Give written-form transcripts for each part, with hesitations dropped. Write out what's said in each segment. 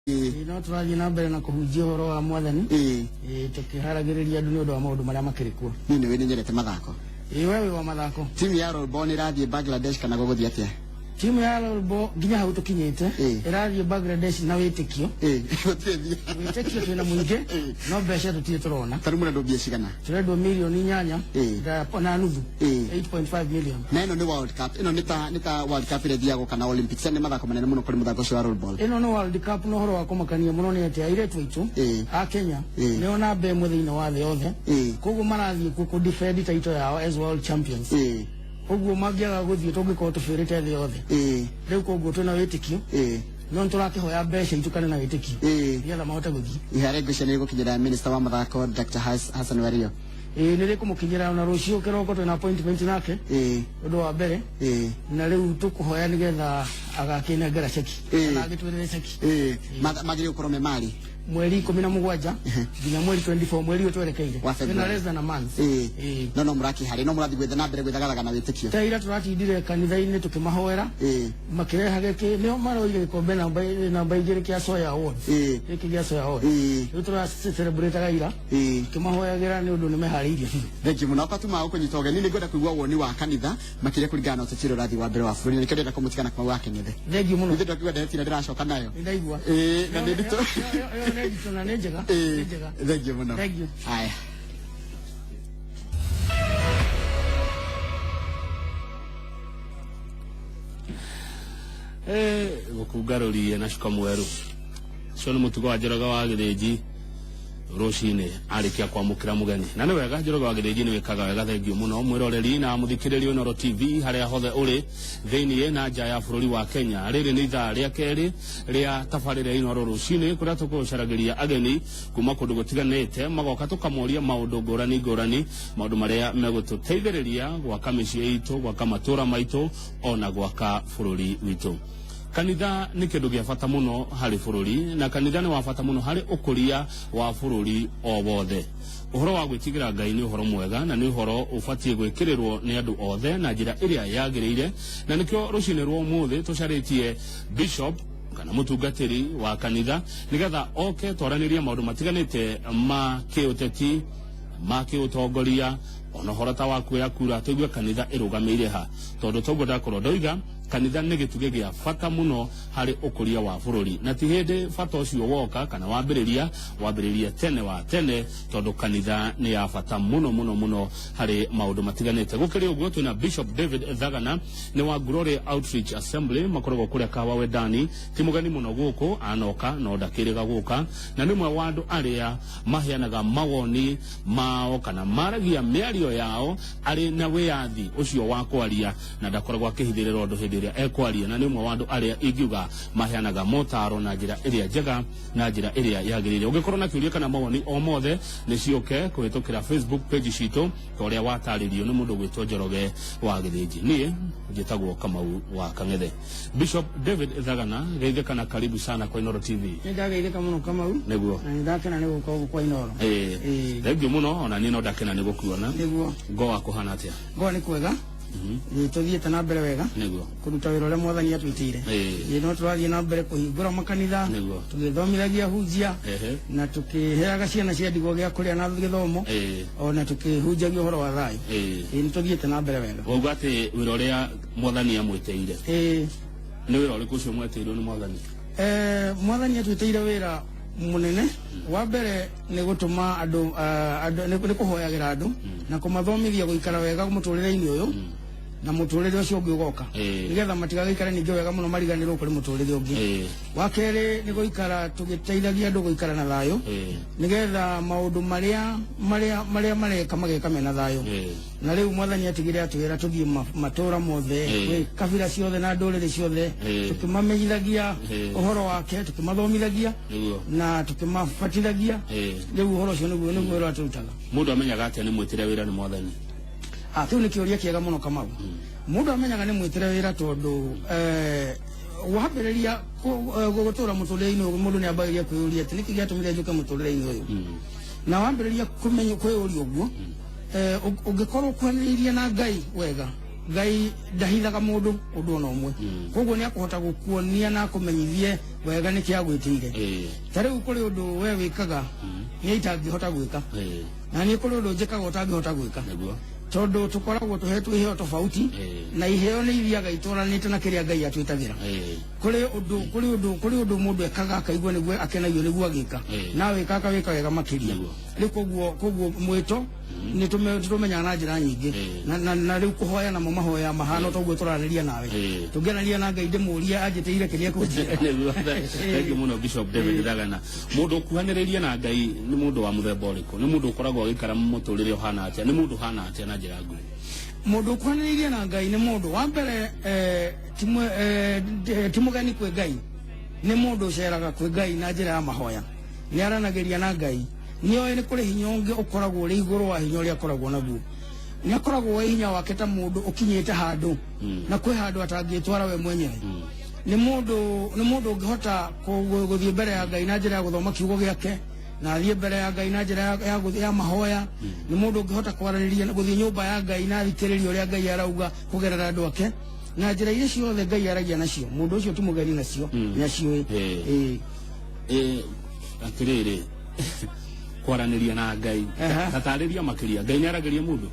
Ĩĩ, no tũrathiĩ na mbere na kũhunjia ũhoro wa Mwathani. Ĩĩ, tũkĩharagĩrĩria andũ nĩ ũndũ wa maũndũ marĩa makĩrĩ kuo. Niĩ nĩ nĩ nyendete mathako. Ĩĩ, we wĩ wa mathako. Timu ya Rollball nĩ ĩrathiĩ Bangladesh kana gũgũthiĩ atĩa? Timu ya Rollball nginya hau tũkinyĩte Ĩĩ. ĩrathiĩ Bangladesh na wĩtĩkio. Ĩĩ, gũtirĩ mbia. Wĩtĩkio twĩna mũingĩ no mbeca tũtirĩ tũrona. Ta rĩu mũrendwo mbia cigana? Tũrendwo mirioni inyanya Ĩĩ. na nuthu. Ĩĩ. 8.5 million. Na ĩno nĩ World Cup. Ĩno nĩ ta nĩ ta World Cup ĩrĩa ĩthiagwo kana Olympics. Nĩ mathako manene mũno kũrĩ mũthako ũcio wa Rollball. Ĩno nĩ World Cup na ũhoro wa kũmakania mũno nĩ atĩ airĩtu aitũ Ĩĩ. a Kenya Ĩĩ. nĩo namba ĩmwe thĩinĩ wa thĩ yothe. Ĩĩ. Koguo marathiĩ kuo kũ defend title yao as world champions. Ĩĩ. Ũguo mangĩaga gũthiĩ tũngĩkorwo tũbĩrĩte thĩ yothe. Ĩĩ. Rĩu koguo twĩna wĩtĩkio Ĩĩ. no nĩtũrakĩhoya mbeca itukane na wĩtĩkio Ĩĩ. nĩgetha mahote gũthiĩ. Ihare ngwĩciria nĩ rĩgũkinyĩra Minister wa mathako Dr. Hassan Wario. Ĩĩ nĩ rĩkũmũkinyĩra ona rũciũ kĩroko twĩna appointment nake Ĩĩ. ũndũ wa mbere Ĩĩ. na rĩu tũkũhoya nĩgetha agakĩnengera ceki Ĩĩ. kana agĩtwĩrĩre ceki. Ĩĩ. Magĩrĩirwo gũkorwo me marĩ. Mweri 17 nginya mweri 24 mweri ũyũ twerekeire. Wa Twĩna February. less than a month. Ĩĩ. Ĩĩ. No no mũrakĩharĩ no mũrathiĩ gwetha na mbere gwĩthagathaga na wĩtĩkio. Ta ira tũratindire kanitha-inĩ tũkĩmahoera Ĩĩ. makĩrehage kĩ nĩo maroire gĩkombe namba igĩrĩ kĩa Soya Awards. Ĩĩ. Gĩkĩ gĩa Soya Awards. Ĩĩ. Rĩu tũra celebrate ira Ĩĩ. tũkĩmahoyagĩra nĩ ũndũ nĩmeharĩirie biũ. Thank you mũno kwa tuma gũkũnyita ũgeni nĩ ngwenda kũigua woni wa kanitha makĩria kũringana na ũteti ũrĩa ũrathiĩ wa mbere wa bũrũri na nĩkĩo ndĩrenda kũmũtiga na Kamau wa Keng'ethe. Thank you mũno. Ithuĩ ndakigua nderetira ndĩracoka nayo. Nĩ ndaigua. Ĩĩ, na nĩ nditũ. Ĩyo nĩ nditũ na nĩ njega. Ĩĩ. Nĩ njega. Thank you mũno. Thank you. Haya. Gũkunga rũriĩ na cuka mwerũ ũcio nĩ mũtugo wa Njoroge wa Gĩthĩnji rũcinĩ arĩkia kwamũkĩra mũgeni na nĩ wega Njoroge wa Gĩthĩnji nĩ wĩkaga wega thengiũ mũno mwĩroreri na mũthikĩrĩria Inooro TV harĩa hothe ũrĩ thĩinĩ na nja ya bũrũri wa Kenya. Rĩrĩ nĩ ithaa rĩa kerĩ rĩa tabarĩra ya Inooro rũcinĩ kũrĩa tũkũcaragĩria ageni kuma kũndũ gũtiganĩte magoka tũkamoria maũndũ ngũrani ngũrani maũndũ marĩa megũtũteithĩrĩria gwaka mĩciĩ itũ, gwaka matũra maitũ ona gwaka bũrũri witũ. Kanitha nĩ kĩndũ gĩa bata mũno harĩ bũrũri na kanitha nĩ wa bata mũno harĩ ũkũria wa bũrũri o wothe. Ũhoro wa gwĩtigĩra Ngai nĩ ũhoro mwega na nĩ ũhoro ũbatiĩ gwĩkĩrĩrwo nĩ andũ othe na njĩra ĩrĩa yagĩrĩire, na nĩkĩo rũcinĩ rwa ũmũthĩ tũcarĩtie bishop kana mũtungatĩri wa kanitha nĩgetha oke twaranĩrie maũndũ matiganĩte ma kĩũteti, ma kĩũtongoria, ona ũhoro ta wa kuoya kura tũigue kanitha ĩrũgamĩire ha, tondũ toguo ndakorwo ndoiga kanitha nĩ gĩtugĩ gĩa bata mũno harĩ ũkũria wa bũrũri, na ti hĩndĩ bata ũcio woka kana wambĩrĩria wambĩrĩria tene wa tene, tondũ kanitha nĩ ya bata mũno mũno mũno harĩ maũndũ matiganĩte. Gũkĩrĩ ũguo twĩna Bishop David Thagana nĩ wa Glory Outreach Assembly makoragwo kũrĩa Kahawa Wendani, ti mũgeni mũno gũkũ anoka no ndakĩrĩga gũka, na nĩ ũmwe wa andũ arĩa maheanaga mawoni mao kana maragia mĩario yao arĩ na wĩyathi ũcio wa kwaria na ndakoragwo akĩhithĩrĩra ũndũ hĩndĩ ĩrĩa ekwaria, na nĩ ũmwe wa andũ arĩa ingiuga maheanaga motaro na njĩra ĩrĩa njega na njĩra ĩrĩa yagĩrĩire. Ũngĩkorwo na kĩũria kana mawoni o mothe nĩ ciũke kũhĩtũkĩra Facebook page citũ ta ũrĩa watarĩrio nĩ mũndũ gwĩtwo Njoroge wa Gĩthĩnji. Niĩ njĩtagwo Kamau wa Kang'ethe. Bishop David Thagana, geithĩka na karibu sana kwa Inooro TV. Nĩ ndageithĩka mũno Kamau. Nĩguo. Na nĩ ndakena nĩ gũka gũkũ kwa Inooro. Ĩĩ. Ĩĩ. Thengiũ mũno ona niĩ no ndakena nĩ gũkuona. Nĩguo. Ngoa kũhana atĩa? Ngoa nĩ kwega. Ĩĩ, tũthiĩte na mbere wega. Nĩguo. Kũruta wĩra ũrĩa Mwathani atwĩtĩire. Ĩĩ. Ĩĩ, no tũrathiĩ na mbere kũhingũra makanitha. Nĩguo. Tũgĩthomithagia hunjia. Ehe. Na tũkĩheaga ciana cia ndigwa gĩa kũrĩa na gĩthomo. Ĩĩ. Ona tũkĩhunjagia ũhoro wa thayũ. Ĩĩ. Ĩĩ, nĩ tũthiĩte na mbere wega. Wauga atĩ wĩra ũrĩa Mwathani amwĩtĩire. Ĩĩ. Nĩ wĩra ũrĩkũ ũcio mwetĩirwo nĩ Mwathani? Mwathani atwĩtĩire wĩra mũnene. Wa mbere nĩ gũtũma andũ, andũ nĩ kũhoyagĩra andũ na kũmathomithia gũikara wega mũtũrĩre-inĩ ũyũ na mũtũrĩre ũcio ũngĩ ũgoka. Nĩgetha matigagĩikare ningĩ wega mũno mariganĩrwo kũrĩ mũtũrĩre ũngĩ. Wa kerĩ nĩ gũikara tũgĩteithagia andũ gũikara na thayũ. Nĩgetha maũndũ marĩa mareka mageka mena thayũ. Na rĩu Mwathani atigire atwĩra tũthiĩ matũra mothe, gwĩ kabira ciothe na ndũrĩrĩ ciothe, tũkĩmamenyithagia ũhoro wake, tũkĩmathomithagia na tũkĩmabatithagia. Rĩu ũhoro ũcio nĩguo ũratũrutaga. Mũndũ amenyaga atĩa nĩ mwĩtĩre wĩra nĩ Mwathani? Kĩu nĩ kĩũria kĩega mũno Kamau. Mũndũ amenyaga nĩ mwĩtĩre wĩra tondũ wambĩrĩria gũtũra mũtũrĩre-inĩ ũyũ, mũndũ nĩ ambagĩrĩria kwĩyũria atĩ nĩkĩ gĩatũmire njũke mũtũrĩre-inĩ ũyũ. Na wambĩrĩria kũmenya kwĩyũria ũguo, ũngĩkorwo ũkuhanĩrĩirie na Ngai wega, Ngai ndahithaga mũndũ ũndũ ona ũmwe. Koguo nĩ akũhota gũkuonia na akũmenyithie wega nĩkĩ agwĩtĩire. Ta rĩu kũrĩ ũndũ we wĩkaga niĩ itangĩhota gwĩka, na niĩ kũrĩ ũndũ njĩkaga ũtangĩhota gwĩka. Nĩguo. Tondũ tũkoragwo tũhetwo iheo tofauti, na iheo nĩ ithiaga itwaranĩte na kĩrĩa Ngai atwĩtagĩra. Kũrĩ ũndũ kũrĩ ũndũ kũrĩ ũndũ mũndũ ekaga akaigua nĩguo akenagio nĩguo agĩka, na wĩka akawĩka wega makĩria. Rĩu koguo mwĩto nĩ tũmenyaga na njĩra nyingĩ, na rĩu kũhoya namo mahoya mahana toguo tũraranĩria nawe. Tũngĩaranĩria na Ngai ndĩmũrie anjĩtĩire kĩrĩa ekũnjĩra. Nĩguo. Thank you mũno, Bishop David Thagana. Mũndũ ũkuhanĩrĩria na Ngai nĩ mũndũ wa mũthemba ũrĩkũ? Nĩ mũndũ ũkoragwo agĩikara mũtũrĩre ũhana atĩa? Nĩ mũndũ ũhana atĩa na njĩra nguhĩ? Mũndũ ũkuhanĩrĩirie na Ngai nĩ mũndũ wa mbere, ti mũgeni kwĩ Ngai. Nĩ mũndũ ũceraga kwĩ Ngai na njĩra ya mahoya, nĩ aranagĩria na Ngai, nĩ oĩ nĩ kũrĩ hinya ũngĩ ũkoragwo ũrĩ igũrũ wa hinya ũrĩa akoragwo naguo. Nĩ akoragwo wĩ hinya wake ta mũndũ ũkinyĩte handũ na kwĩ handũ atangĩtwara we mwenyewe. Nĩ mũndũ ũngĩhota gũthiĩ mbere ya Ngai na njĩra ya gũthoma kiugo gĩake, na athiĩ mbere ya Ngai na njĩra ya mahoya. Nĩ mũndũ ũngĩhota kwaranĩria, gũthiĩ nyũmba ya Ngai na athikĩrĩrie ũrĩa Ngai arauga kũgerera andũ ake, na njĩra iria ciothe Ngai aragia nacio mũndũ ũcio ti mũgeni nacio, nĩ aciũĩ. Ĩĩ, atĩrĩrĩ, kwaranĩria na Ngai, tatarĩria makĩria. Ngai nĩ aragĩria mũndũ?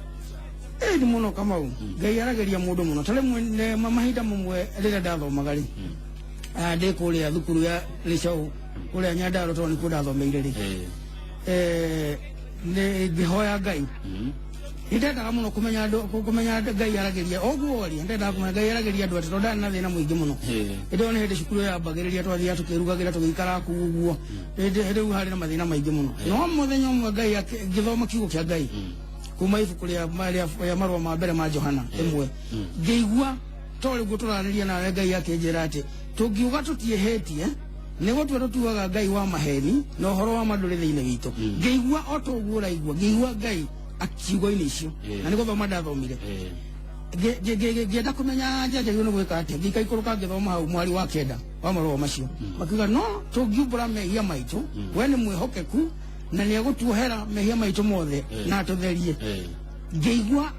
Ĩĩ, nĩ mũno, Kamau. Ngai aragĩria mũndũ mũno. Ta rĩmwe mahinda mamwe rĩrĩa ndathomaga rĩ, ndĩ kũrĩa thukuru ya Rĩcaũ kũrĩa Nyandarua, tondũ nĩkuo ndathomeire rĩ, nĩ ngĩhoya Ngai, nĩ ndendaga mũno kũmenya andũ, kũmenya Ngai aragĩria ũguo rĩ, ndendaga kũmenya Ngai aragĩria andũ atĩ, tondũ ndarĩ na thĩna mũingĩ mũno. Hĩndĩ ĩyo nĩ hĩndĩ cukuru ĩyo yambagĩrĩria, twathiaga tũkĩrugagĩra, tũgĩikaraga kũu ũguo. Hĩndĩ rĩu harĩ na mathĩna maingĩ mũno, no mũthenya ũmwe Ngai ngĩthoma kiugo kĩa Ngai kuma ibuku rĩa marũa ma mbere ma Johana 1, ngĩigua to rĩguo tũrarĩria nawe Ngai akĩnjĩra atĩ tũngiuga tũtiĩhĩtie, nĩ gũtua tũtuaga Ngai wa maheni na ũhoro wa ma ndũrĩ thĩinĩ witũ. Ngĩigua o ta ũguo ũraigua, ngĩigua Ngai akiugo-inĩ icio, na nĩ gũthoma ndathomire. Ngĩenda kũmenya njagĩrĩirwo nĩ gwĩka atĩa. Ngĩikaikũrũka, ngĩthoma hau mwari wa 9 wa marũa macio, makiuga no tũngiumbũra mehia maitũ, we nĩ mwĩhokeku na nĩ egũtuohera mehia maitũ mothe na atũtherie. Ngĩigua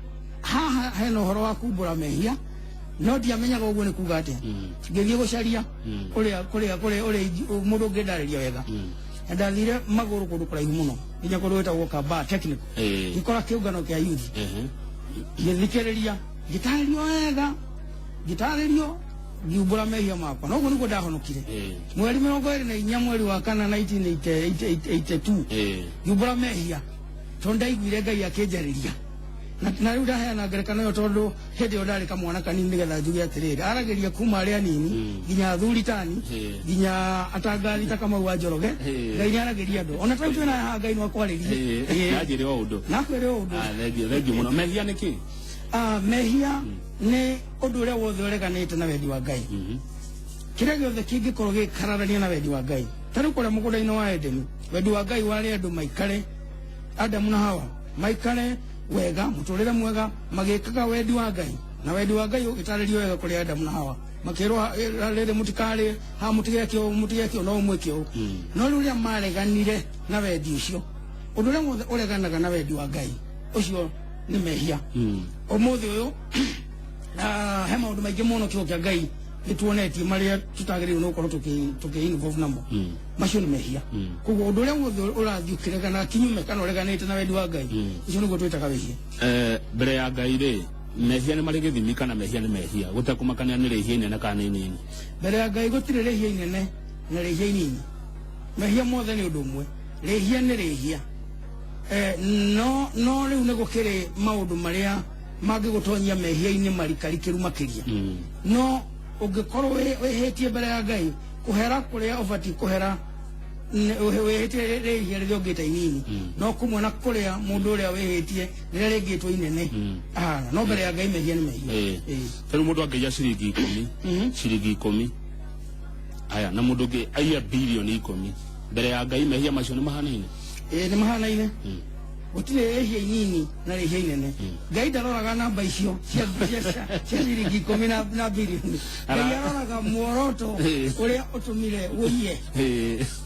haha hena ũhoro wa kumbũra mehia, no ndiamenyaga ũguo nĩ kuga atĩa. Ngĩthiĩ gũcaria kũrĩa kũrĩa kũrĩa ũrĩa mũndũ ũngĩndarĩria wega, na ndathire magũrũ kũndũ kũraihu mũno nginya kũndũ gwĩtagwo Kambaa Technical, ngĩkora kĩũngano kĩa youth, ngĩthikĩrĩria, ngĩtarĩrio wega, ngĩtarĩrio, ngiumbũra mehia makwa, na ũguo nĩguo ndahonokire. Mweri 24 mweri wa kana 1982, ngiumbũra mehia tondũ ndaiguire Ngai akĩnjarĩria. Na rĩu ndaheana ngerekano ĩyo tondũ hĩndĩ ĩyo ndarĩ kamwana kanini, nĩgetha njuge atĩrĩrĩ, aragĩria kuma arĩa anini nginya athuri tani, nginya atangathi ta Kamau wa Njoroge. Ngai nĩ aragĩria andũ ona tarĩu twĩna haha, Ngai no akwarĩrie. Nanjĩre o ũndũ. Nakwĩre o ũndũ. Ah, thengiũ, thengiũ mũno. Mehia nĩ kĩ? Ah, mehia nĩ ũndũ ũrĩa wothe ũreganĩte na wendi wa Ngai, kĩrĩa gĩothe kĩngĩkorwo gĩkararania na wendi wa Ngai. Ta rĩu kũrĩa mũgũnda-inĩ wa Edeni, wendi wa Ngai warĩ andũ maikare, Adamu na Hawa maikare wega, mũtũrĩre mwega, magĩkaga wendi wa Ngai, na wendi wa Ngai ũgĩtarĩrio wega kũrĩ Adamu na Hawa, makĩrwo rĩrĩ, mũtikarĩe ha, mũtigeke ũũ, mũtigeke ũũ, no mwĩke ũũ. No rĩu rĩrĩa mareganire na wendi ũcio, ũndũ ũrĩa wothe ũreganaga na wendi wa Ngai, ũcio nĩ mehia. Ũmũthĩ ũyũ he maũndũ maingĩ mũno kiugo kĩa Ngai gĩtuonetie marĩa tũtagĩrĩirwo nĩ gũkorwo tũkĩ involve namo, macio nĩ mehia. Koguo ũndũ ũrĩa wothe ũrathiĩ ũkĩregana kinyume kana ũreganĩte na wendi wa Ngai, ũcio nĩguo twĩtaga wĩhia. Mbere ya Ngai rĩ, mehia nĩ marĩ gĩthimi kana mehia nĩ mehia gũtekũmakania nĩ rĩhia inene kana nĩ inini? Mbere ya Ngai gũtirĩ rĩhia inene na rĩhia inini, mehia mothe nĩ ũndũ ũmwe, rĩhia nĩ rĩhia. No rĩu nĩ gũkĩrĩ maũndũ marĩa mangĩgũtonyia mehia-inĩ marikarikĩru makĩria, no ũngĩkorwo wĩhĩtie mbere ya Ngai, kũhera kũrĩa ũbatiĩ kũhera wĩhĩtie rĩhia rĩrĩa ũngĩta inini, no kũmwe na kũrĩa mũndũ ũrĩa wĩhĩtie rĩrĩa rĩngĩtwo inene ahana, no mbere ya Ngai mehia nĩ mehia. Ta rĩu mũndũ angĩiya ciringi 10, ciringi 10 aya, na mũndũ ũngĩ aiya 10 bilioni, mbere ya Ngai mehia macio nĩ mahanaine? Ĩĩ, nĩ mahanaine. Gũtirĩ rĩhia inini na rĩhia inene. Ngai ndaroraga namba icio cia ciringi 10 na bilioni. Ngai aroraga muoroto ũrĩa ũtũmire ũiye.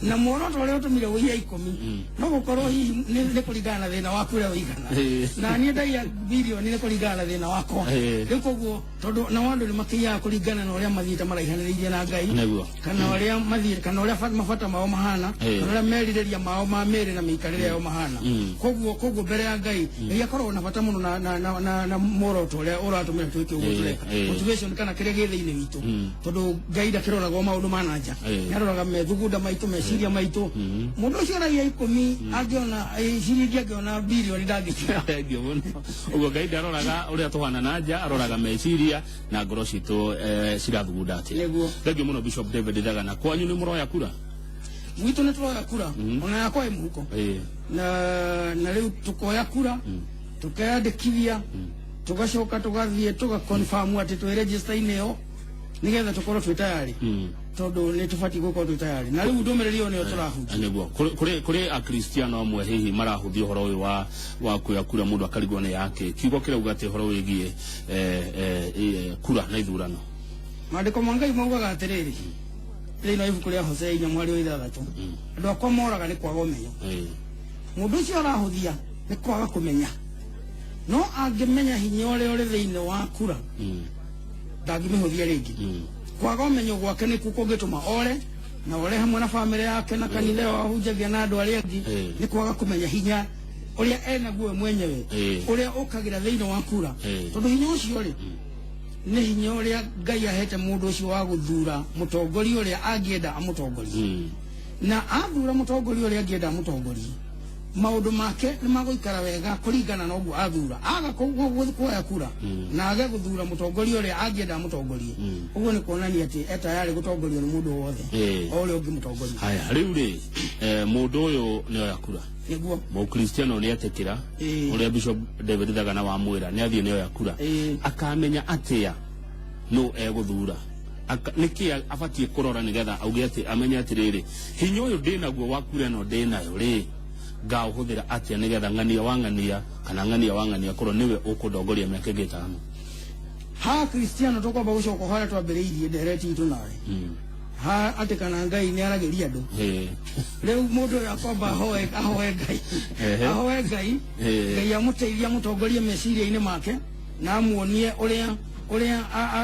Na muoroto ũrĩa ũtũmire ũiye 10 no gũkorwo hihi nĩ kũringana na thĩna waku ũrĩa ũigana. Na niĩ ndaiya bilioni nĩ kũringana na thĩna wakwa. Rĩu koguo tondũ nao andũ nĩ makĩiyaga kũringana na ũrĩa mathiĩte maraihanĩrĩirie na Ngai, kana ũrĩa mathiĩte, kana ũrĩa mabata mao mahana, kana ũrĩa merirĩria mao ma mĩĩrĩ na mĩikarĩre yao mahana. Koguo mbere ya Ngai, Ngai akoragwo na bata mũno na muoroto ũrĩa ũratũmĩra twĩke ũguo tũreka. Motivation kana kĩrĩa gĩ thĩinĩ witũ. Tondũ Ngai ndakĩroraga o maũndũ ma na nja. Nĩaroraga methugunda maitũ, meciria maitũ. Mũndũ ũcio ũraiya 10 angĩona ciringi, angĩona bilioni ndangĩtiga. Thengiũ mũno. Ũguo Ngai ndaroraga ũrĩa tũhana na nja, aroraga meciria na ngoro citũ cirathugunda atĩa. Nĩguo. Thengiũ mũno Bishop David Thagana. Kwanyu nĩ mũroya kura? Gwitũ nĩ tũroya kura, ona yakwa ĩ mũhuko. Na rĩu tũkoya kura, tũkeyandĩkithia, tũgacoka tũgathiĩ tũgaconfirm atĩ twĩ register-inĩ ĩyo, nĩgetha tũkorwo twĩ tayari. Tondũ nĩ tũbatiĩ gũkorwo twĩ tayari. Na rĩu ndũmĩrĩri ĩyo nĩyo tũrahunjia. Nĩguo. Kũrĩ Akristiano amwe hihi marahũthia ũhoro ũyũ wa kuoya kura, mũndũ akarigwo nĩ yake. Kiugo kĩrauga atĩ ũhoro wĩgiĩ kura na ithurano. Maandĩko ma Ngai maugaga atĩrĩrĩ, thĩinĩ wa ibuku rĩa Hosea 4 mwario 6, andũ akwa moraga nĩ kwaga ũmenyo. Mũndũ ũcio arahũthia nĩ kwaga kũmenya. No angĩmenya hinya ũrĩa ũrĩ thĩinĩ wa kura, ndangĩmĩhũthia rĩngĩ. Kwaga ũmenyo gwake nĩkuo kũngĩtũma ore, na ore hamwe na bamĩrĩ yake na kanitha ĩyo ahunjagia na andũ arĩa angĩ, nĩ kwaga kũmenya hinya ũrĩa enaguo we mwenyewe, ũrĩa ũkagĩra thĩinĩ wa kura. Tondũ hinya ũcio rĩ, nĩ hinya ũrĩa Ngai ahete mũndũ ũcio wa gũthura mũtongoria ũrĩa angĩenda amũtongorie. Na athura mũtongoria ũrĩa angĩenda amũtongorie, maũndũ make nĩ magũikara wega kũringana na ũguo athura. Aga kuoya kura na age gũthura mũtongoria ũrĩa angĩenda amũtongorie, ũguo nĩ kuonania atĩ e tayarĩ gũtongorio nĩ mũndũ wothe o ũrĩa ũngĩmũtongoria. Haya, rĩu rĩ, mũndũ ũyũ nĩ oya kura. Nĩguo. Mũkristiano nĩ etĩkĩra ũrĩa Bishop David Thagana wamwĩra nĩ athiĩ nĩ oya kura. Akamenya atĩa nũ egũthura? Nĩkĩ abatiĩ kũrora nĩgetha auge atĩ amenye atĩrĩrĩ, hinya ũyũ ndĩnaguo wa kura ĩno ndĩnayo rĩ, ngaũhũthĩra atĩa nĩgetha ng'ania wa ng'ania kana ng'ania wa ng'ania korwo nĩwe ũkũndongoria mĩaka ĩngĩ 5? Ha Kristiano tũkwamba gũcoka harĩa twambĩrĩirie ndereti itũ nawe. Ha atĩ kana Ngai nĩ aragĩria andũ. Rĩu mũndũ ũyũ akwamba ahoe Ngai. Ahoe Ngai, Ngai amũteithie amũtongorie meciria-inĩ make na amuonie ũrĩa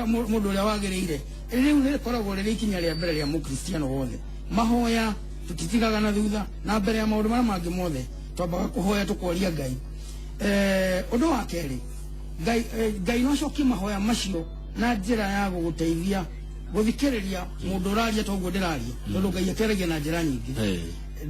mũndũ ũrĩa wagĩrĩire. Rĩu rĩkoragwo rĩrĩ ikinya rĩa mbere rĩa mũkristiano wothe. Mahoya tũtitigaga na thutha, na mbere ya maũndũ marĩa mangĩ mothe twambaga kũhoya tũkoria Ngai. Ũndũ wa kerĩ, Ngai no acokie mahoya macio na njĩra ya gũgũteithia gũthikĩrĩria mũndũ ũraria ta ũguo ndĩraria, tondũ Ngai akĩaragia na njĩra nyingĩ.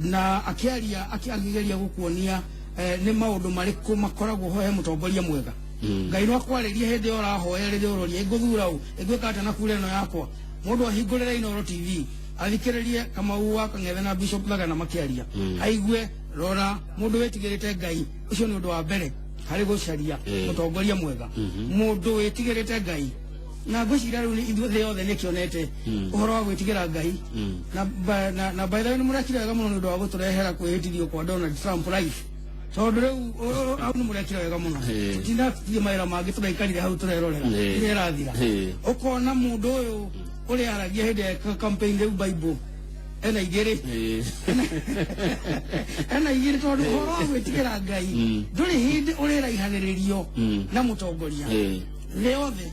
Na akĩaria, akĩgeria gũkuonia nĩ maũndũ marĩkũ makoragwo ho he mũtongoria mwega. Ngai no akwarĩrie hĩndĩ ĩyo ũrahoya, rĩrĩa ũroria ĩngũthura ũ, ĩngwĩka atĩa na kura ĩno yakwa. Mũndũ ahingũrĩre Inooro TV athikĩrĩrie Kamau wa Kang'ethe na Bishop Thagana makĩaria, aigue rora mũndũ wĩtigĩrĩte Ngai. Ũcio nĩ ũndũ wa mbere harĩ gũcaria mũtongoria mwega. Mũndũ wĩtigĩrĩte Ngai, na ngwĩciria rĩu ithuĩ thĩ yothe nĩ ĩkĩonete ũhoro wa gwĩtigĩra Ngai. Na by the way nĩ mũrekire wega mũno nĩ ũndũ wa gũtũrehera kwĩhĩtithio kwa Donald Trump live, tondũ rĩu hau nĩ mũrekire wega mũno. Tũtinathiĩ mawĩra mangĩ, tũraikarire hau tũrerorera ĩrĩa ĩrathira. Ũkona mũndũ ũyũ ũrĩa aragia hĩndĩ ya campaign rĩu Bible ena igĩrĩ, ena igĩrĩ, tondũ ũhoro wa gwĩtigĩra Ngai ndũrĩ hĩndĩ ũrĩraihanĩrĩrio na mũtongoria. Thĩ yothe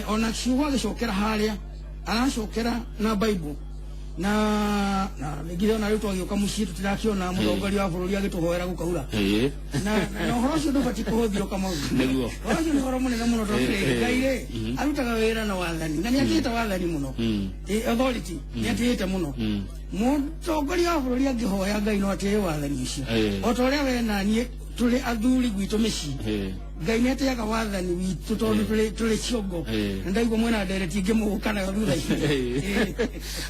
ona ciugo agĩcokera harĩa aracokera na Bible, na ningĩ ona rĩu twagĩũka mũciĩ tũtirakĩona mũtongoria wa bũrũri agĩtũhoera gũkaura. Na ũhoro ũcio ndũbatiĩ kũhũthio Kamau. Nĩguo. Ũhoro ũcio nĩ ũhoro mũnene mũno, tondũ Ngai rĩ arutaga wĩra na wathani, na nĩ atĩĩte wathani mũno. Authority nĩ atĩĩte mũno. Mũtongoria wa bũrũri angĩhoya Ngai no atĩe wathani ũcio. O ta ũrĩa we na niĩ tũrĩ athuri gwitũ mĩciĩ. Ngai nĩ atĩaga wathani witũ tondũ tũrĩ ciongo. Na ndaigua mwĩna ndereti ingĩ mũgũka nayo thutha-inĩ.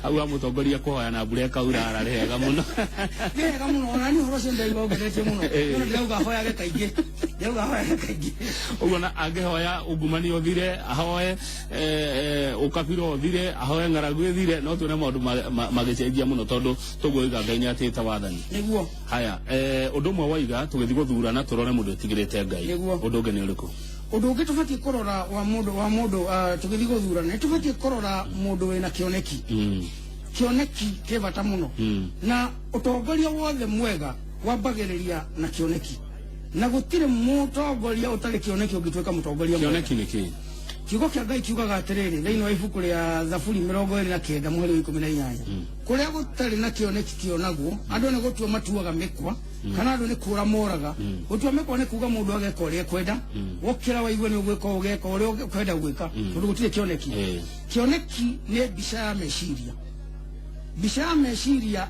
Hau ha mũtongoria kũhoya na mbura ĩkaura ararĩ hega mũno. Nĩ hega mũno, ona niĩ ũhoro ũcio ndaigua ũngenetie mũno. Ona ndĩrauga hoyage kaingĩ, ndĩrauga hoyage kaingĩ. Ũguo na angĩhoya ungumania ũthire, ahoe ũkabira ũthire, ahoe ng'aragu ĩthire, no tuone maũndũ magĩcenjia mũno tondũ tũguo Ngai nĩ atĩĩte wathani. Nĩguo. Haya, ũndũ ũmwe waiga tũgĩthiĩ gũthurana tũrore mũndũ ĩtigĩrĩte Ngai. Nĩguo. Ũndũ ũngĩ nĩ ũrĩkũ? Ũndũ ũngĩ tũbatiĩ kũrora wa mũndũ tũgĩthiĩ gũthurana, nĩ tũbatiĩ kũrora mũndũ wĩna kĩoneki. Kĩoneki kĩ bata mũno. Na ũtongoria wothe mwega wambagĩrĩria na kĩoneki. Na gũtirĩ mũtongoria ũtarĩ kĩoneki ũngĩtuĩka mũtongoria mwega. Kĩoneki nĩ kĩĩ? Kiugo kĩa Ngai kiugaga atĩrĩrĩ thĩinĩ wa ibuku rĩa Thaburi 29 mũhari wa 18, kũrĩa gũtarĩ na kĩoneki kĩonagwo, andũ nĩ gũtua matuaga mĩkwa, kana andũ nĩ kũra moraga. Gũtua mĩkwa nĩ kuga mũndũ ageka ũrĩa ekwenda, wokĩra waigue nĩ ũgwĩka ũgeka ũrĩa ũkwenda gwĩka, tondũ gũtirĩ kĩoneki. Kĩoneki nĩ mbica ya meciria, mbica ya meciria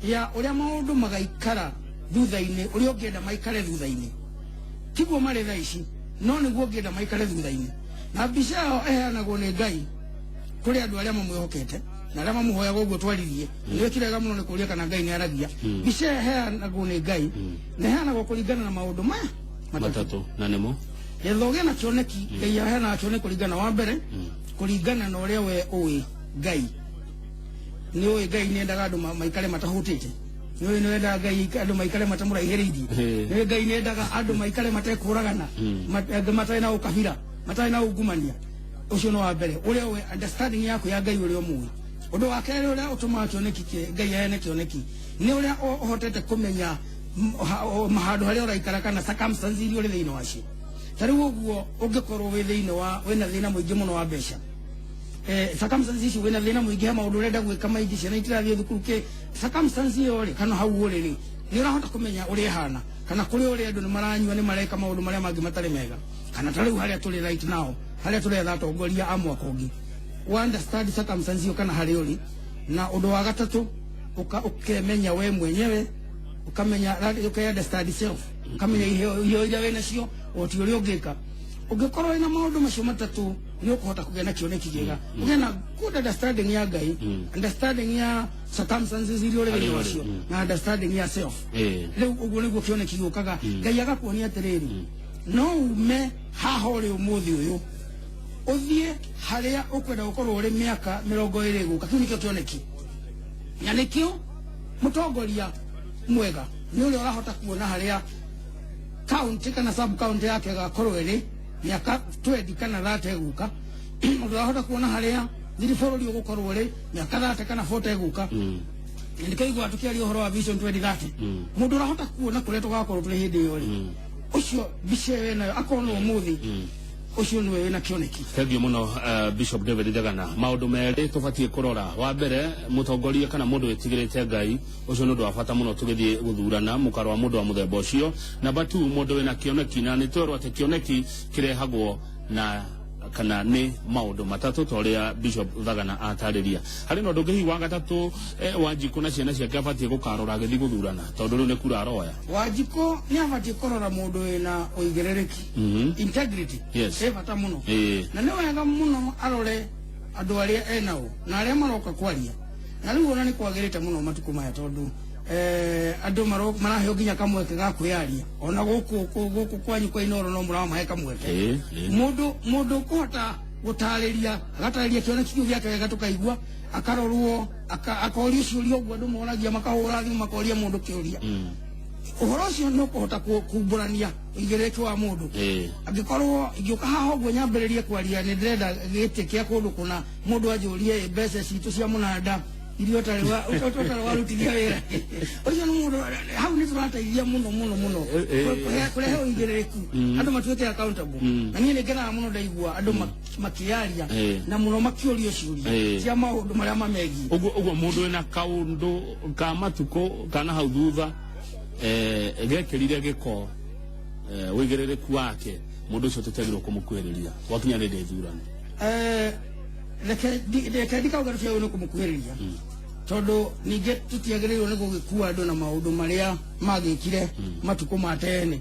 ya ũrĩa maũndũ magaikara thutha-inĩ, ũrĩa ũngĩenda maikare thutha-inĩ. Tiguo marĩ thaa ici, no nĩguo ũngĩenda maikare thutha-inĩ. Na mbica ĩyo ĩheanagwo nĩ Ngai kũrĩ andũ arĩa mamwĩhokete na arĩa mamũhoyaga ũguo twaririe. Nĩ wĩkire wega mũno nĩ kũũria kana Ngai nĩ aragia. Mbica ĩyo ĩheanagwo nĩ Ngai na ĩheanagwo kũringana na maũndũ maya matatũ. Na nĩmo getha ũgĩe na kĩoneki. Ngai aheanaga kĩoneki kũringana wa mbere kũringana na ũrĩa we ũĩ Ngai. Nĩ ũĩ Ngai nĩ endaga andũ maikare matahũtĩte, nĩ ũĩ nĩ endaga Ngai andũ maikare matamũraihĩrĩirie, nĩ ũĩ Ngai nĩ endaga andũ maikare matekũragana, matarĩ na ũkabira, matarĩ na ungumania. Ũcio nĩ wa mbere, ũrĩa ũĩ understanding yaku ya Ngai ũrĩa ũmũĩ. Ũndũ wa kerĩ ũrĩa ũtũmaga kĩoneki Ngai aheane kĩoneki nĩ ũrĩa ũhotete kũmenya handũ harĩa ũraikara kana circumstances iria ũrĩ thĩinĩ wacio. Ta rĩu ũguo ũngĩkorwo wĩ thĩinĩ wa wĩna thĩna mũingĩ mũno wa mbeca, circumstances icio wĩna thĩna mũingĩ, he maũndũ ũrenda gwĩka maingĩ, ciana itirathiĩ thukuru, kĩ circumstance ĩyo rĩ, kana hau ũrĩ rĩ, nĩ ũrahota kũmenya ũrĩa ĩhana, kana kũrĩa ũrĩ andũ nĩ maranyua, nĩ mareka maũndũ marĩa mangĩ matarĩ mega, kana ta rĩu harĩa tũrĩ right now, harĩa tũretha atongoria a mwaka ũngĩ, wa understand circumstance ĩyo kana harĩa ũrĩ. Na ũndũ wa gatatũ, ũkemenya we mwenyewe, ũkamenya, ũke understand self, ũkamenya iheo iria wĩ nacio, ũhoti ũrĩa ũngĩka. Ũngĩkorwo wĩna maũndũ macio matatũ, nĩ ũkũhota kũgĩa na kĩoneki kĩega, ũgĩe na good understanding ya Ngai, understanding ya circumstances iria ũrĩ thĩinĩ wacio, na understanding ya self. Rĩu ũguo nĩguo kĩoneki gĩũkaga. Ngai agakuonia atĩrĩrĩ, no ume haha ũrĩ ũmũthĩ ũyũ ũthiĩ harĩa ũkwenda gũkorwo ũrĩ mĩaka 20 ĩgũka. Kĩu nĩkĩo kĩoneki, na nĩkĩo mũtongoria mwega nĩ ũrĩa ũrahota kuona harĩa county kana sub county yake ĩgakorwo ĩrĩ mĩaka 20 kana 30 ĩgũka, mũndũ ũrahota kuona harĩa thiri bũrũri ũgũkorwo ũrĩ mĩaka 30 kana 40 ĩgũka. Na nĩkĩo iguaga tũkĩaria ũhoro wa vision 2030. Mũndũ ũrahota kuona kũrĩa tũgakorwo tũrĩ hĩndĩ ĩyo rĩ, ũcio mbica ĩyo ĩnayo akorwo nĩ ũmũthĩ, ũcio nĩwe wĩna kĩoneki. Thengiũ mũno, Bishop David Thagana. Maũndũ merĩ tũbatiĩ kũrora. Wa mbere, mũtongoria kana mũndũ wĩtigĩrĩte Ngai, ũcio nĩ ũndũ wa bata mũno tũgĩthiĩ gũthurana, mũkaro wa mũndũ wa mũthemba ũcio. Namba 2, mũndũ wĩna kĩoneki, na nĩ twerwo atĩ kĩoneki kĩrehagwo na kana nĩ maũndũ matatũ ta ũrĩa Bishop Thagana atarĩria. Harĩ na ũndũ ũngĩ hihi wa gatatũ, Wanjikũ na ciana ciake abatiĩ gũkarora agĩthiĩ gũthurana, tondũ rĩu nĩ kura aroya? Wanjikũ nĩ abatiĩ kũrora mũndũ wĩna ũigĩrĩrĩki, integrity. Ĩ bata mũno. Na nĩ wega mũno arore andũ arĩa enao na arĩa maroka kwaria. Na rĩu ona nĩ kwagĩrĩte mũno matukũ maya, tondũ andũ maraheo nginya kamweke ga kwĩyaria. Ona gũkũ kwanyu kwa Inooro no mũramahe kamweke. Mũndũ ũkũhota gũtarĩria, agatarĩria kĩoneki kĩu gĩake wega tũkaigua, akarorwo, akorio ciũria ũguo andũ moragia, makahũra thimũ makoria mũndũ kĩũria. Ũhoro ũcio nĩ ũkũhota kumbũrania ũigĩrĩrĩki wa mũndũ. Angĩkorwo ingĩũka haha ũguo nyambĩrĩrie kwaria nĩ ndĩrenda gĩtĩ kĩa kũndũ kũna, mũndũ anjũrie mbeca citũ cia mũnanda iria ũtarĩ warutithia wĩra, ũcio nĩ mũndũ hau nĩ tũrateithia mũno mũno mũno kũrehe ũigĩrĩrĩku, andũ matuĩke accountable. Na niĩ nĩ ngenaga mũno ndaigua andũ makĩaria na mũno makĩũrio ciũria cia maũndũ marĩa mamegiĩ. Ũguo mũndũ wĩna kaũndũ ka matukũ kana hau thutha gekĩrire gĩko ũigĩrĩrĩku wake, mũndũ ũcio tũtiagĩrĩirwo kũmũkuhĩrĩria gwakinya nĩ ithurano. Reke ndikauga tũtiagĩrĩirwo nĩ kũmũkuhĩrĩria, tondũ ningĩ tũtiagĩrĩirwo nĩ gũgĩkua andũ na maũndũ marĩa magĩkire matukũ ma tene.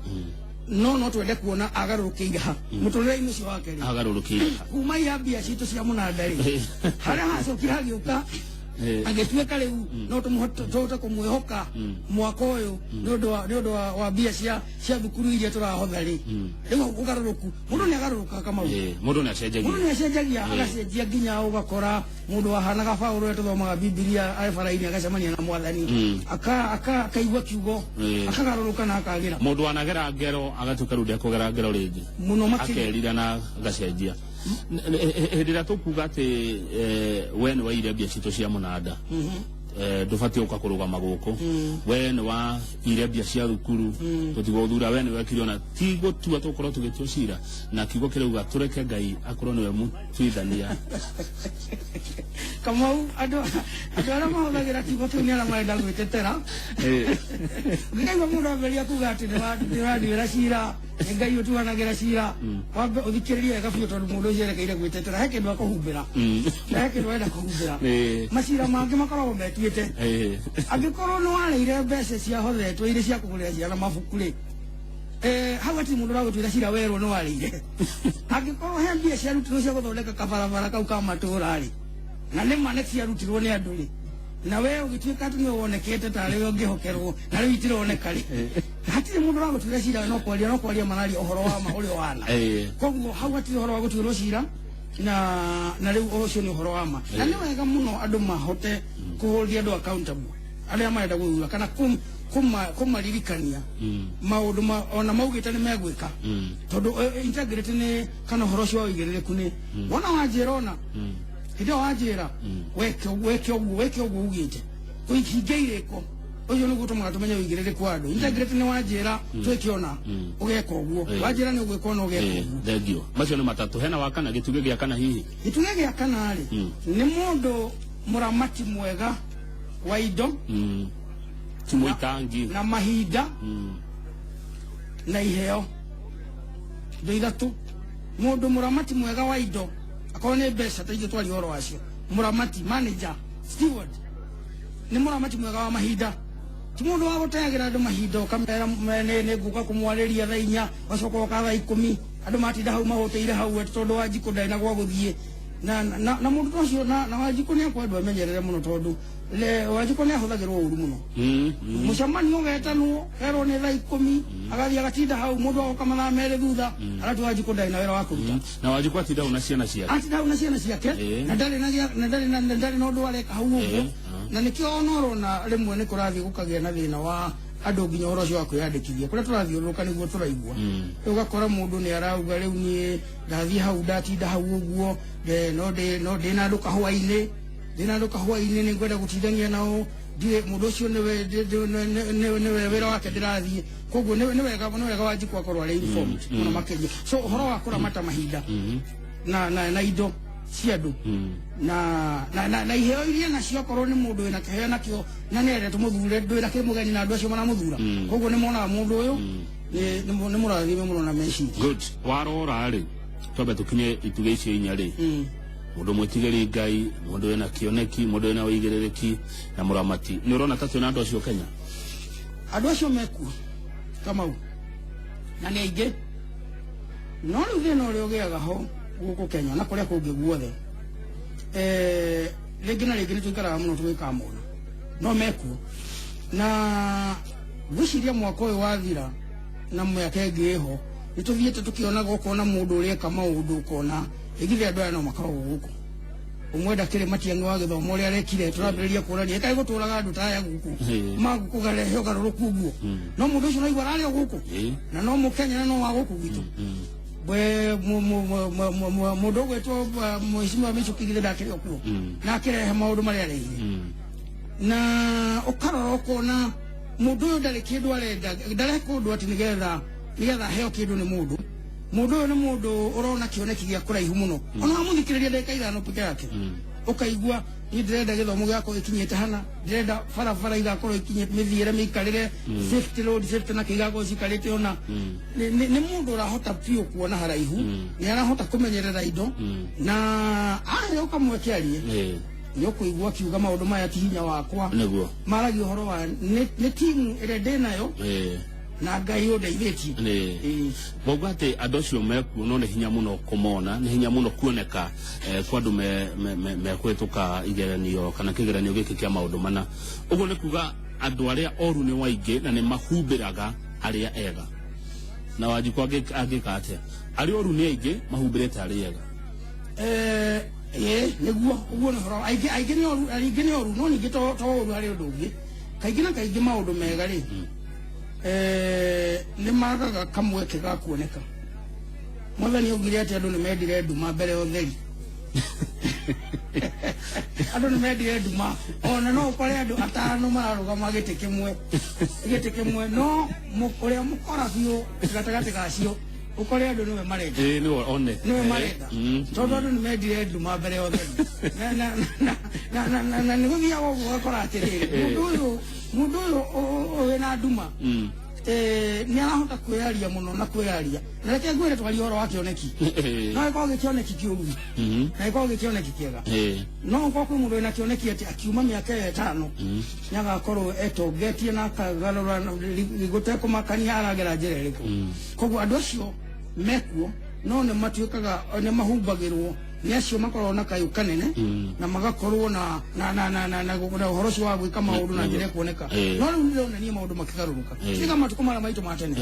No twende kuona agarũrũkĩire ha mũtũrĩre-inĩ ũcio wake rĩ. Agarũrũkĩire ha? Kuma iria mbia citũ cia mũnanda rĩ, harĩa hacokire hagĩũka agĩtuĩka rĩu no tũhote kũmwĩhoka mwaka ũyũ nĩ ũndũ wa mbia cia thukuru iria tũrahotha rĩ. Rĩu ũgarũrũku, mũndũ nĩ agarũrũkaga, Kamau. Mũndũ nĩ acenjagia. Mũndũ nĩ acenjagia, agacenjia nginya ũgakora mũndũ wahanaga Paũlũ ũrĩa tũthomaga Bibilia arĩ bara-inĩ agacemania na Mwathani, akaigua kiugo, akagarũrũka na akagĩra. Mũndũ wanagera ngero agatuĩka rĩu ndekũgera ngero rĩngĩ. Mũno makĩria. Akerira na agacenjia. Hĩndĩ ĩrĩa tũkuga atĩ we nĩ waire mbia citũ cia mũnanda, ndũbatiĩ gũka kũrũgama gũkũ, we nĩ waire mbia cia thukuru, tũtigũthura, we nĩ wekire, ona ti gũtua tũgũkorwo tũgĩtua cira na kiugo kĩrauga tũreke Ngai akorwo nĩwe mũtuithania. Kamau, andũ arĩa mahũthagĩra kiugo kĩu nĩ arĩa marenda gwĩtetera. Ũngĩkaigua mũndũ ambĩrĩria kuga atĩ nĩ wanduĩra cira, nĩ Ngai ũtuanagĩra cira, wambe ũthikĩrĩrie wega biũ, tondũ mũndũ ũcio erekeire gwĩtetera, he kĩndũ akũhumbĩra, he kĩndũ arenda kũhumbĩra. Macira mangĩ makoragwo metuĩte. Angĩkorwo nĩ warĩire mbeca ciahothetwo irĩ cia kũgũrĩra ciana mabuku rĩ, hau hatirĩ mũndũ ũragũtuĩra cira werwo nĩ warĩire. Angĩkorwo he mbia ciarutirwo cia gũthondeka kabarabara kau ka matũũra rĩ, na nĩ ma nĩ ciarutirwo nĩ andũ rĩ, na we ũgĩtuĩka atĩ nĩwe wonekete tarĩ we ũngĩhokerwo na rĩu itironeka rĩ, hatirĩ mũndũ ũragũtuĩra cira. No kwaria mararia ũhoro wa ma ũrĩa ũhana. Koguo hau hatirĩ ũhoro wa gũtuĩrwo cira na rĩu ũcio nĩ ũhoro wa ma, na nĩ wega mũno andũ mahote kũhũria andũ accountable arĩa marenda gũthura kana kũmaririkania maũndũ ona maugĩte nĩ megwĩka, tondũ integrity nĩ kana ũhoro ũcio wa ũigĩrĩrĩku nĩ wona wanjĩra, ona hĩndĩ ĩyo wanjĩra weke ũguo, weke ũguo, weke ũguo ugĩte, kũhingia irĩko ũcio nĩguo tũmaga tũmenye ũigĩrĩrĩku wa andũ. Integrity nĩ wanjĩra twĩke ũna, ũgeka ũguo, wanjĩra nĩ ũgwĩka ũna, ũgeka ũguo. Thengio. Macio nĩ matatũ. Hena wa kana, gĩtugĩ gĩa kana hihi? Gĩtugĩ gĩa kana rĩ, nĩ mũndũ mũramati mwega wa indo Ti mũitangi. na mahinda na iheo. Indo ithatũ: mũndũ mũramati mwega wa indo, akorwo nĩ mbeca ta icio twaria ũhoro wacio, mũramati, manager, steward, nĩ mũramati mwega wa mahinda, ti mũndũ wa gũteagĩra andũ mahinda, ũkamera nĩ ngũka kũmwarĩria thaa 4, ũgacoka ũka thaa 10, andũ matinda hau mahũtĩire hau atĩ tondũ Wanjikũ ndarĩ na gwa gũthiĩ na mũndũ ta ũcio na Wanjikũ nĩ akwendwo amenyerere mũno, tondũ Wanjikũ nĩ ahũthagĩrwo ũru mũno. Mũcemanio ũgetanwo kerwo nĩ thaa 10, agathiĩ agatinda hau, mũndũ agoka mathaa 2 thutha, aratua Wanjikũ ndarĩ na wĩra wa kũruta. Na Wanjikũ atinda hau na ciana ciake. Atinda hau na ciana ciake na ndarĩ na ũndũ areka hau ũguo. Na nĩkĩo ona ũrona rĩmwe nĩ kũrathiĩ gũkagĩa na thĩna wa andũ nginya ũhoro ũcio wa kwĩyandĩkithia kũrĩa tũrathiũrũrũka nĩguo tũraigua. Rĩu ũgakora mũndũ nĩ arauga, rĩu niĩ ndathiĩ hau, ndatinda hau ũguo, no ndĩ na andũ kahũa-inĩ, ndĩ na andũ kahũa-inĩ, nĩ ngwenda gũtindania nao, ndirĩ mũndũ ũcio nĩwe nĩwe wĩra wake ndĩrathiĩ. Koguo nĩ wega Wanjikũ akorwo arĩ informed mũno makĩria. So ũhoro wa kũramata mahinda na indo cia andũ na iheo iria nacio, akorwo nĩ mũndũ wĩna kĩheo nakĩo na nĩ endete mũthure, ndwĩra kĩ mũgeni na andũ acio maramũthura, koguo nĩ monaga mũndũ ũyũ nĩ mũrathime mũno na meciria. Good. Warora rĩ, twambe tũkinye itugĩ icio inya rĩ, mũndũ mwĩtigĩri Ngai, mũndũ wĩna kĩoneki, mũndũ wĩna ũigĩrĩrĩki na mũramati, nĩ ũrona ta twĩna andũ acio Kenya? Andũ acio mekuo, Kamau, na nĩ aingĩ, no rĩu thĩna ũrĩa ũgĩaga ho gũkũ Kenya na kũrĩa kũngĩ guothe, rĩngĩ na rĩngĩ nĩ tũikaraga mũno tũgĩkamona no mekuo, na ngwĩciria mwaka ũyũ wathira na mĩaka ĩngĩ ĩho nĩ tũthiĩte tũkĩonaga, ũkona mũndũ ũreka maũndũ, ũkona ĩgithĩ andũ aya no makoragwo gũkũ. Ũmwe ndakĩrĩ Matiang'i wa gĩthomo ũrĩa arekire, tũrambĩrĩria kũrania ĩkaĩ gũtũraga andũ ta aya gũkũ magũkũgarehe ũgarũrũku ũguo, no mũndũ ũcio naigua ararĩ o gũkũ na no mũkenya na no wa gũkũ gwitũ. We mũndũ ũgwĩtwo Mheshimiwa Michuki githĩ ndakĩrĩ o kuo na akĩrehe maũndũ marĩa arehire, na ũkarora ũkona mũndũ ũyũ ndarĩ kĩndũ arenda, ndareka ũndũ atĩ nĩgetha aheo kĩndũ nĩ mũndũ. Mũndũ ũyũ nĩ mũndũ ũrona kĩoneki gĩa kũraihu mũno. Ona wamũthikĩrĩria ndagĩka 5 peke yake, ũkaigua niĩ ndĩrenda gĩthomo gĩgakorwo gĩkinyĩte hana, ndĩrenda barabara igakorwo ikinyĩte, mĩthiĩre, mĩikarĩre, safety, road safety na kĩgakorwo cikarĩte ona. Nĩ mũndũ ũrahota biũ kuona haraihu, nĩ arahota kũmenyerera indo, na aheo kamweke arie, nĩ ũkũigua akiuga maũndũ maya ti hinya wakwa. Maragia ũhoro wa nĩ timu ĩrĩa ndĩ nayo. Na Ngai ũndeithĩtie. Nĩ Ĩĩ. Bauga atĩ andũ acio mekuo, no nĩ hinya mũno kũmona, nĩ hinya mũno kuoneka kwa andũ mekũhĩtũka igeranio kana kĩgeranio gĩkĩ kĩa maũndũ mana. Ũguo nĩ kuga andũ arĩa oru nĩ waingĩ na nĩ mahumbĩraga arĩa ega. Na Wanjikũ angĩka atĩa? Arĩa oru nĩ aingĩ, mahumbĩrĩte arĩa ega. Ĩĩ, nĩguo ũguo nĩ ũhoro. Aingĩ aingĩ nĩ oru, aingĩ nĩ oru, no ningĩ to ũru, harĩ ũndũ ũngĩ. Kaingĩ na kaingĩ maũndũ mega rĩ, nĩ magaga kamweke ga kuoneka. Mwathani augire atĩ andũ nĩ mendire nduma mbere ya ũtheri. Andũ nĩ mendire nduma. Ona no ũkore andũ atano mararũgama gĩtĩ kĩmwe, no ũrĩa mũkora biũ gatagatĩ gacio, ũkore andũ nĩwe marenda. Ĩĩ, nĩwe one. Nĩwe marenda, tondũ andũ nĩ mendire nduma mbere ya ũtheri. Na nĩ gũthiaga ũguo, ũgakora atĩrĩrĩ, mũndũ ũyũ wĩna nduma nĩ arahota kwĩyaria mũno na kwĩyaria. Na reke ngwĩre, twarie ũhoro wa kĩoneki, no gĩkorwo gĩ kĩoneki kĩũru na gĩkorwo gĩ kĩoneki kĩega. No ũkorwo kwĩ mũndũ wĩna kĩoneki atĩ akiuma mĩaka ĩyo 5 nĩ agakorwo etongetie na akagarũra gũtekũmakania aragera njĩra ĩrĩkũ. Koguo andũ acio mekuo, no nĩ matuĩkaga nĩ mahumbagĩrwo nĩ acio makoragwo na kayũ kanene na magakorwo na ũhoro ũcio wa gwĩka maũndũ na njĩra ĩkuoneka. No rĩu ndĩrona niĩ maũndũ makĩgarũrũka, tiga matukũ marĩa maitũ ma tene.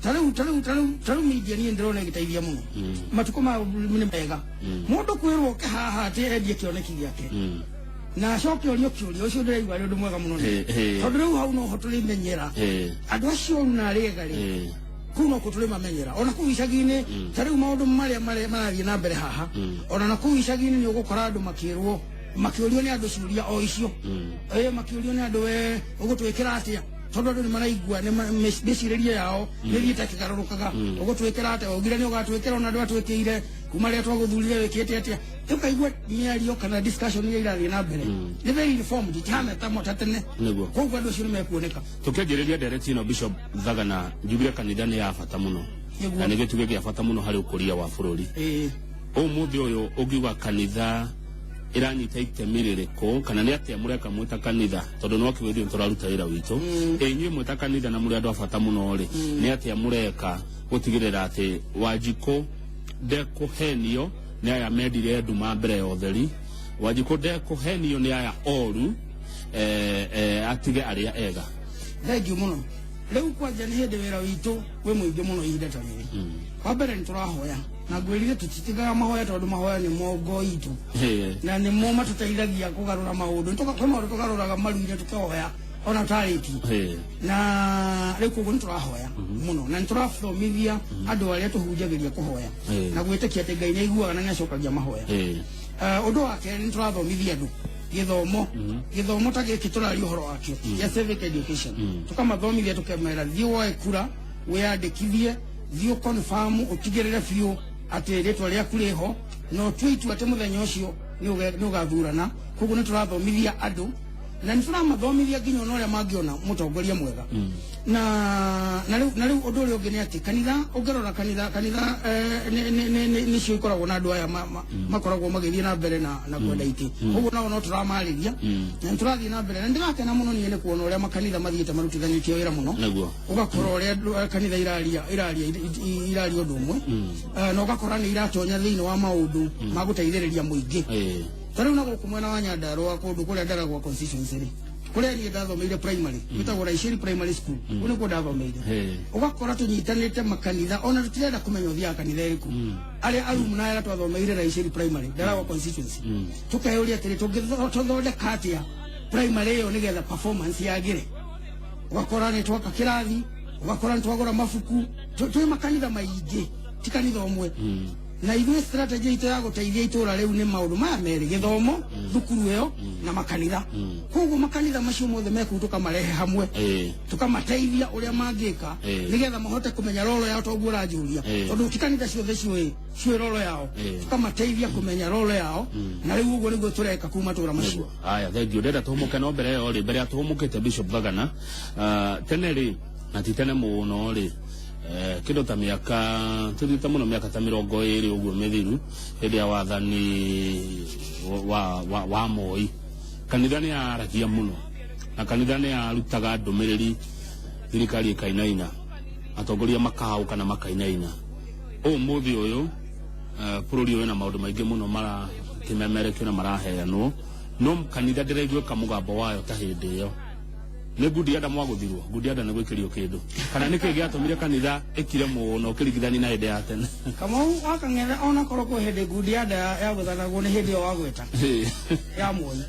Ta rĩu media niĩ ndĩrona ĩgĩteithia mũno. Matukũ ma nĩ mega mũndũ kwĩrwo oke haha atĩ endie kĩoneki gĩake na acoke orio kĩũria ũcio. Ndĩraigua arĩ ũndũ mwega mũno nĩ tondũ rĩu hau noho tũrĩmenyera andũ acio oru na arĩa ega rĩ. Kũu no kũ tũrĩmamenyera, ona kũu icagi-inĩ. Ta rĩu maũndũ marĩa marathiĩ na mbere haha, ona na kũu icagi-inĩ nĩ ũgũkora andũ makĩrwo, makĩũrio nĩ andũ ciũria o icio, makĩũrio nĩ andũ, we ũgũtwĩkĩra atĩa? Tondũ andũ nĩ maraigua nĩ mĩcirĩrie yao nĩ thiĩte ĩkĩgarũrũkaga. Ũgũtwĩkĩra atĩa? Ugire nĩ ũgatwĩkĩra, ona ndwatwĩkĩire. Kuma rĩrĩa twagũthurire wĩkĩte atĩa? Ũkaigua mĩario kana discussion iria irathiĩ na mbere nĩ very informed, itihana ta tene. Koguo andũ acio nĩ mekuoneka. Tukianjĩrĩria ndereti ĩno, Bishop Thagana, njugire kanitha nĩ ya bata mũno na nĩ gĩtugĩ gĩa bata mũno harĩ ũkũria wa bũrũri. Ũmũthĩ ũyũ ũngiuga kanitha ĩranyita itemi rĩrĩkũ, kana nĩ atĩa mũreka mwĩta kanitha? Tondũ no kiuga ithuĩ nĩtũraruta wĩra witũ. Ĩ inyuĩ mwĩta kanitha na mũrĩ andũ a bata mũno rĩ, nĩ atĩa mũreka gũtigĩrĩra atĩ Wanjikũ ndekũhenio nĩ aya mendire nduma mbere ya ũtheri, Wanjikũ ndekũhenio nĩ aya oru, atige arĩa ega? Thengiũ mũno. Rĩu kwanja nĩ hĩndĩ wĩra witũ wĩ mũingĩ mũno ihinda ta rĩrĩ. Wa mbere nĩ tũrahoya, na ngwĩrire tũtitigaga mahoya, tondũ mahoya nĩ mongo itũ na nĩmo matũteithagia kũgarũra maũndũ. Kwĩ maũndũ tũgarũraga maruire tũkĩhoya ona tũtarĩtie. Na rĩu koguo nĩ tũrahoya mũno na nĩ tũrathomithia andũ arĩa tũhunjagĩria kũhoya na gwĩtĩkia atĩ Ngai nĩ aiguaga na nĩ acokagia mahoya. Ũndũ wa kerĩ, nĩ tũrathomithia andũ gĩthomo ta gĩkĩ tũraria ũhoro wakĩo gĩa civic education. Tũkamathomithia, tũkamera thiĩ woe kura, wĩyandĩkithie, thiĩ ũconfirm, ũtigĩrĩre biũ atĩ rĩtwa rĩaku rĩho na ũtue itua atĩ mũthenya ũcio nĩ ũgathurana. Koguo nĩ tũrathomithia andũ na nĩ tũramathomithia nginya ona ũrĩa mangĩona mũtongoria mwega. Na rĩu ũndũ ũrĩa ũngĩ nĩ atĩ kanitha, ũngĩrora kanitha nĩcio ikoragwo na andũ aya makoragwo magĩthiĩ na mbere na kwenda itĩ. Koguo nao no tũramarĩria na nĩ tũrathiĩ na mbere, na ndĩrakena mũno niĩ nĩ kuona ũrĩa makanitha mathiĩte marutithanĩtie wĩra mũno. Ũgakora ũrĩa kanitha iraria ũndũ ũmwe, na ũgakora nĩ iratonya thĩinĩ wa maũndũ ma gũteithĩrĩria mũingĩ. Ta rĩu na gũkũ mwena wa Nyandarũa, kũndũ kũrĩa Ndaragwa constituency rĩ, kũrĩa niĩ ndathomeire primary, gwĩtagwo Raisheri Primary School, kũu nĩkuo ndathomeire. Ũgakora tũnyitanĩte makanitha, ona tũtirenda kũmenya ũthiaga kanitha ĩrĩkũ, arĩa alumni arĩa twathomeire Raisheri Primary, Ndaragwa constituency, tũkeyũria atĩrĩ, tũngĩthondeka atĩa primary ĩyo nĩgetha performance yagĩre? Ũgakora nĩ twaka kĩrathi, ũgakora nĩ twagũra mabuku. Twĩ makanitha maingĩ, ti kanitha ũmwe. Na ithuĩ strategy itũ ya gũteithia itũra rĩu nĩ maũndũ maya merĩ: gĩthomo, thukuru ĩyo, na makanitha. Koguo makanitha macio mothe mekũu tũkamarehe hamwe, tukamateithia ũrĩa mangĩka nĩgetha mahote kũmenya role yao, toguo ũranjũria, tondũ ti kanitha ciothe ciũĩ role yao. Tukamateithia kũmenya role yao, na rĩu ũguo nĩguo tũreka kuma matũra macio. Aya, thengiũ. Ndenda tũhũmũke, no mbere ĩyo rĩ, mbere ya tũhũmũkĩte, Bishop Thagana, tene rĩ, na ti tene mũno rĩ, kĩndũ ta mĩaka tũthiĩte mũno, mĩaka ta 20 ũguo mĩthiru, hĩndĩ ya wathani wa Moi, kanitha nĩ yaragia mũno na kanitha nĩ yarutaga ndũmĩrĩri. Thirikari ĩkainaina, atongoria makahauka na makainaina. Ũmũthĩ ũyũ bũrũri ũyũ na maũndũ maingĩ mũno marakĩmemerekio na maraheanwo, no kanitha ndĩraiguĩka mũgambo wayo ta hĩndĩ ĩyo. Nĩ ngundi ya nda mwagũthirwo, ngundi ya nda nĩ gwĩkĩrio kĩndũ, kana nĩkĩ gĩatũmire kanitha ĩkire mũno ũkĩringithania na hĩndĩ ya tene? Kamau wa Kang'ethe, ona korwo kwĩ hĩndĩ ngundi ya nda yagũthanagwo, nĩ hĩndĩ ĩyo wagweta ya Moi,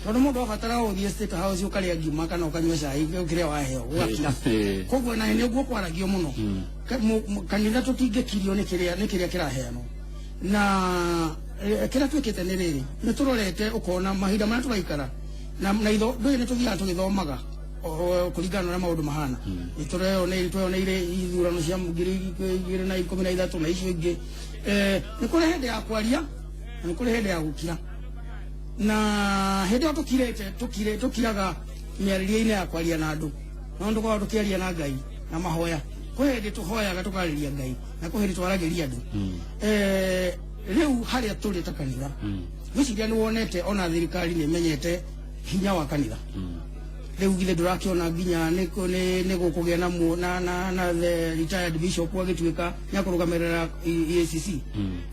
tondũ mũndũ abataraga gũthiĩ State House ũkarĩa ngima kana ũkanyua cai kĩrĩa waheo ũgakira. Koguo na nĩ ũguo kwaragio mũno. Kanitha tũtingĩkirio nĩ kĩrĩa kĩraheanwo na kĩrĩa twĩkĩte nĩ rĩrĩ, nĩ tũrorete ũkona mahinda marĩa tũraikara na itho ndũĩ nĩ tũthiaga tũgĩthomaga kũringana na ũrĩa maũndũ mahana. Nĩ tũreyoneire ithurano cia 2013 na icio ingĩ. Nĩ kũrĩ hĩndĩ ya kwaria na nĩ kũrĩ hĩndĩ ya gũkira, na hĩndĩ ĩyo tũkirĩte tũkiraga mĩarĩrie-inĩ ya kwaria na andũ, no tũkoragwo tũkĩaria na Ngai na mahoya. Kwĩ hĩndĩ tũhoyaga tũkarĩria Ngai na kwĩ hĩndĩ twaragĩria andũ. Rĩu harĩa tũrĩ ta kanitha, ngwĩciria nĩ wonete ona thirikari nĩ ĩmenyete hinya wa kanitha. Rĩu githĩ ndũrakĩona nginya nĩ gũkũgĩa na na the retired bishop agĩtuĩka nĩ akũrũgamĩrĩra EACC?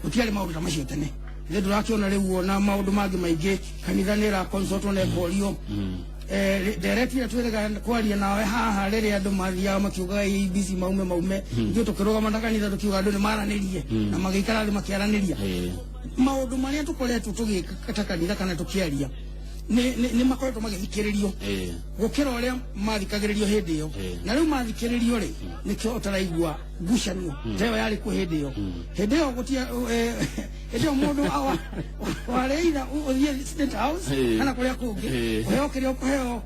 Gũtiarĩ maũndũ ta macio tene. Githĩ ndũrakĩona rĩu ona maũndũ mangĩ maingĩ kanitha nĩ ĩra consult na ĩkorio? Ndereti ĩrĩa twĩrĩga kwaria nawe haha, rĩrĩa andũ mathiaga makiugaga IEBC maume, ithuĩ tũkĩrũgama na kanitha tũkiuga andũ nĩ maranĩrie na magĩikara thĩ makĩaranĩria. Maũndũ marĩa tũkoretwo tũgĩka ta kanitha kana tũkĩaria nĩ makoretwo magĩthikĩrĩrio gũkĩra ũrĩa mathikagĩrĩrio hĩndĩ ĩyo. Na rĩu mathikĩrĩrio rĩ, nĩkĩo ũtaraigua ngucanio ta ĩyo yarĩ kuo hĩndĩ ĩyo. Hĩndĩ ĩyo gũtia hĩndĩ ĩyo mũndũ warĩ either ũthiĩ State House kana kũrĩa kũngĩ, ũheo kĩrĩa ũkũheo,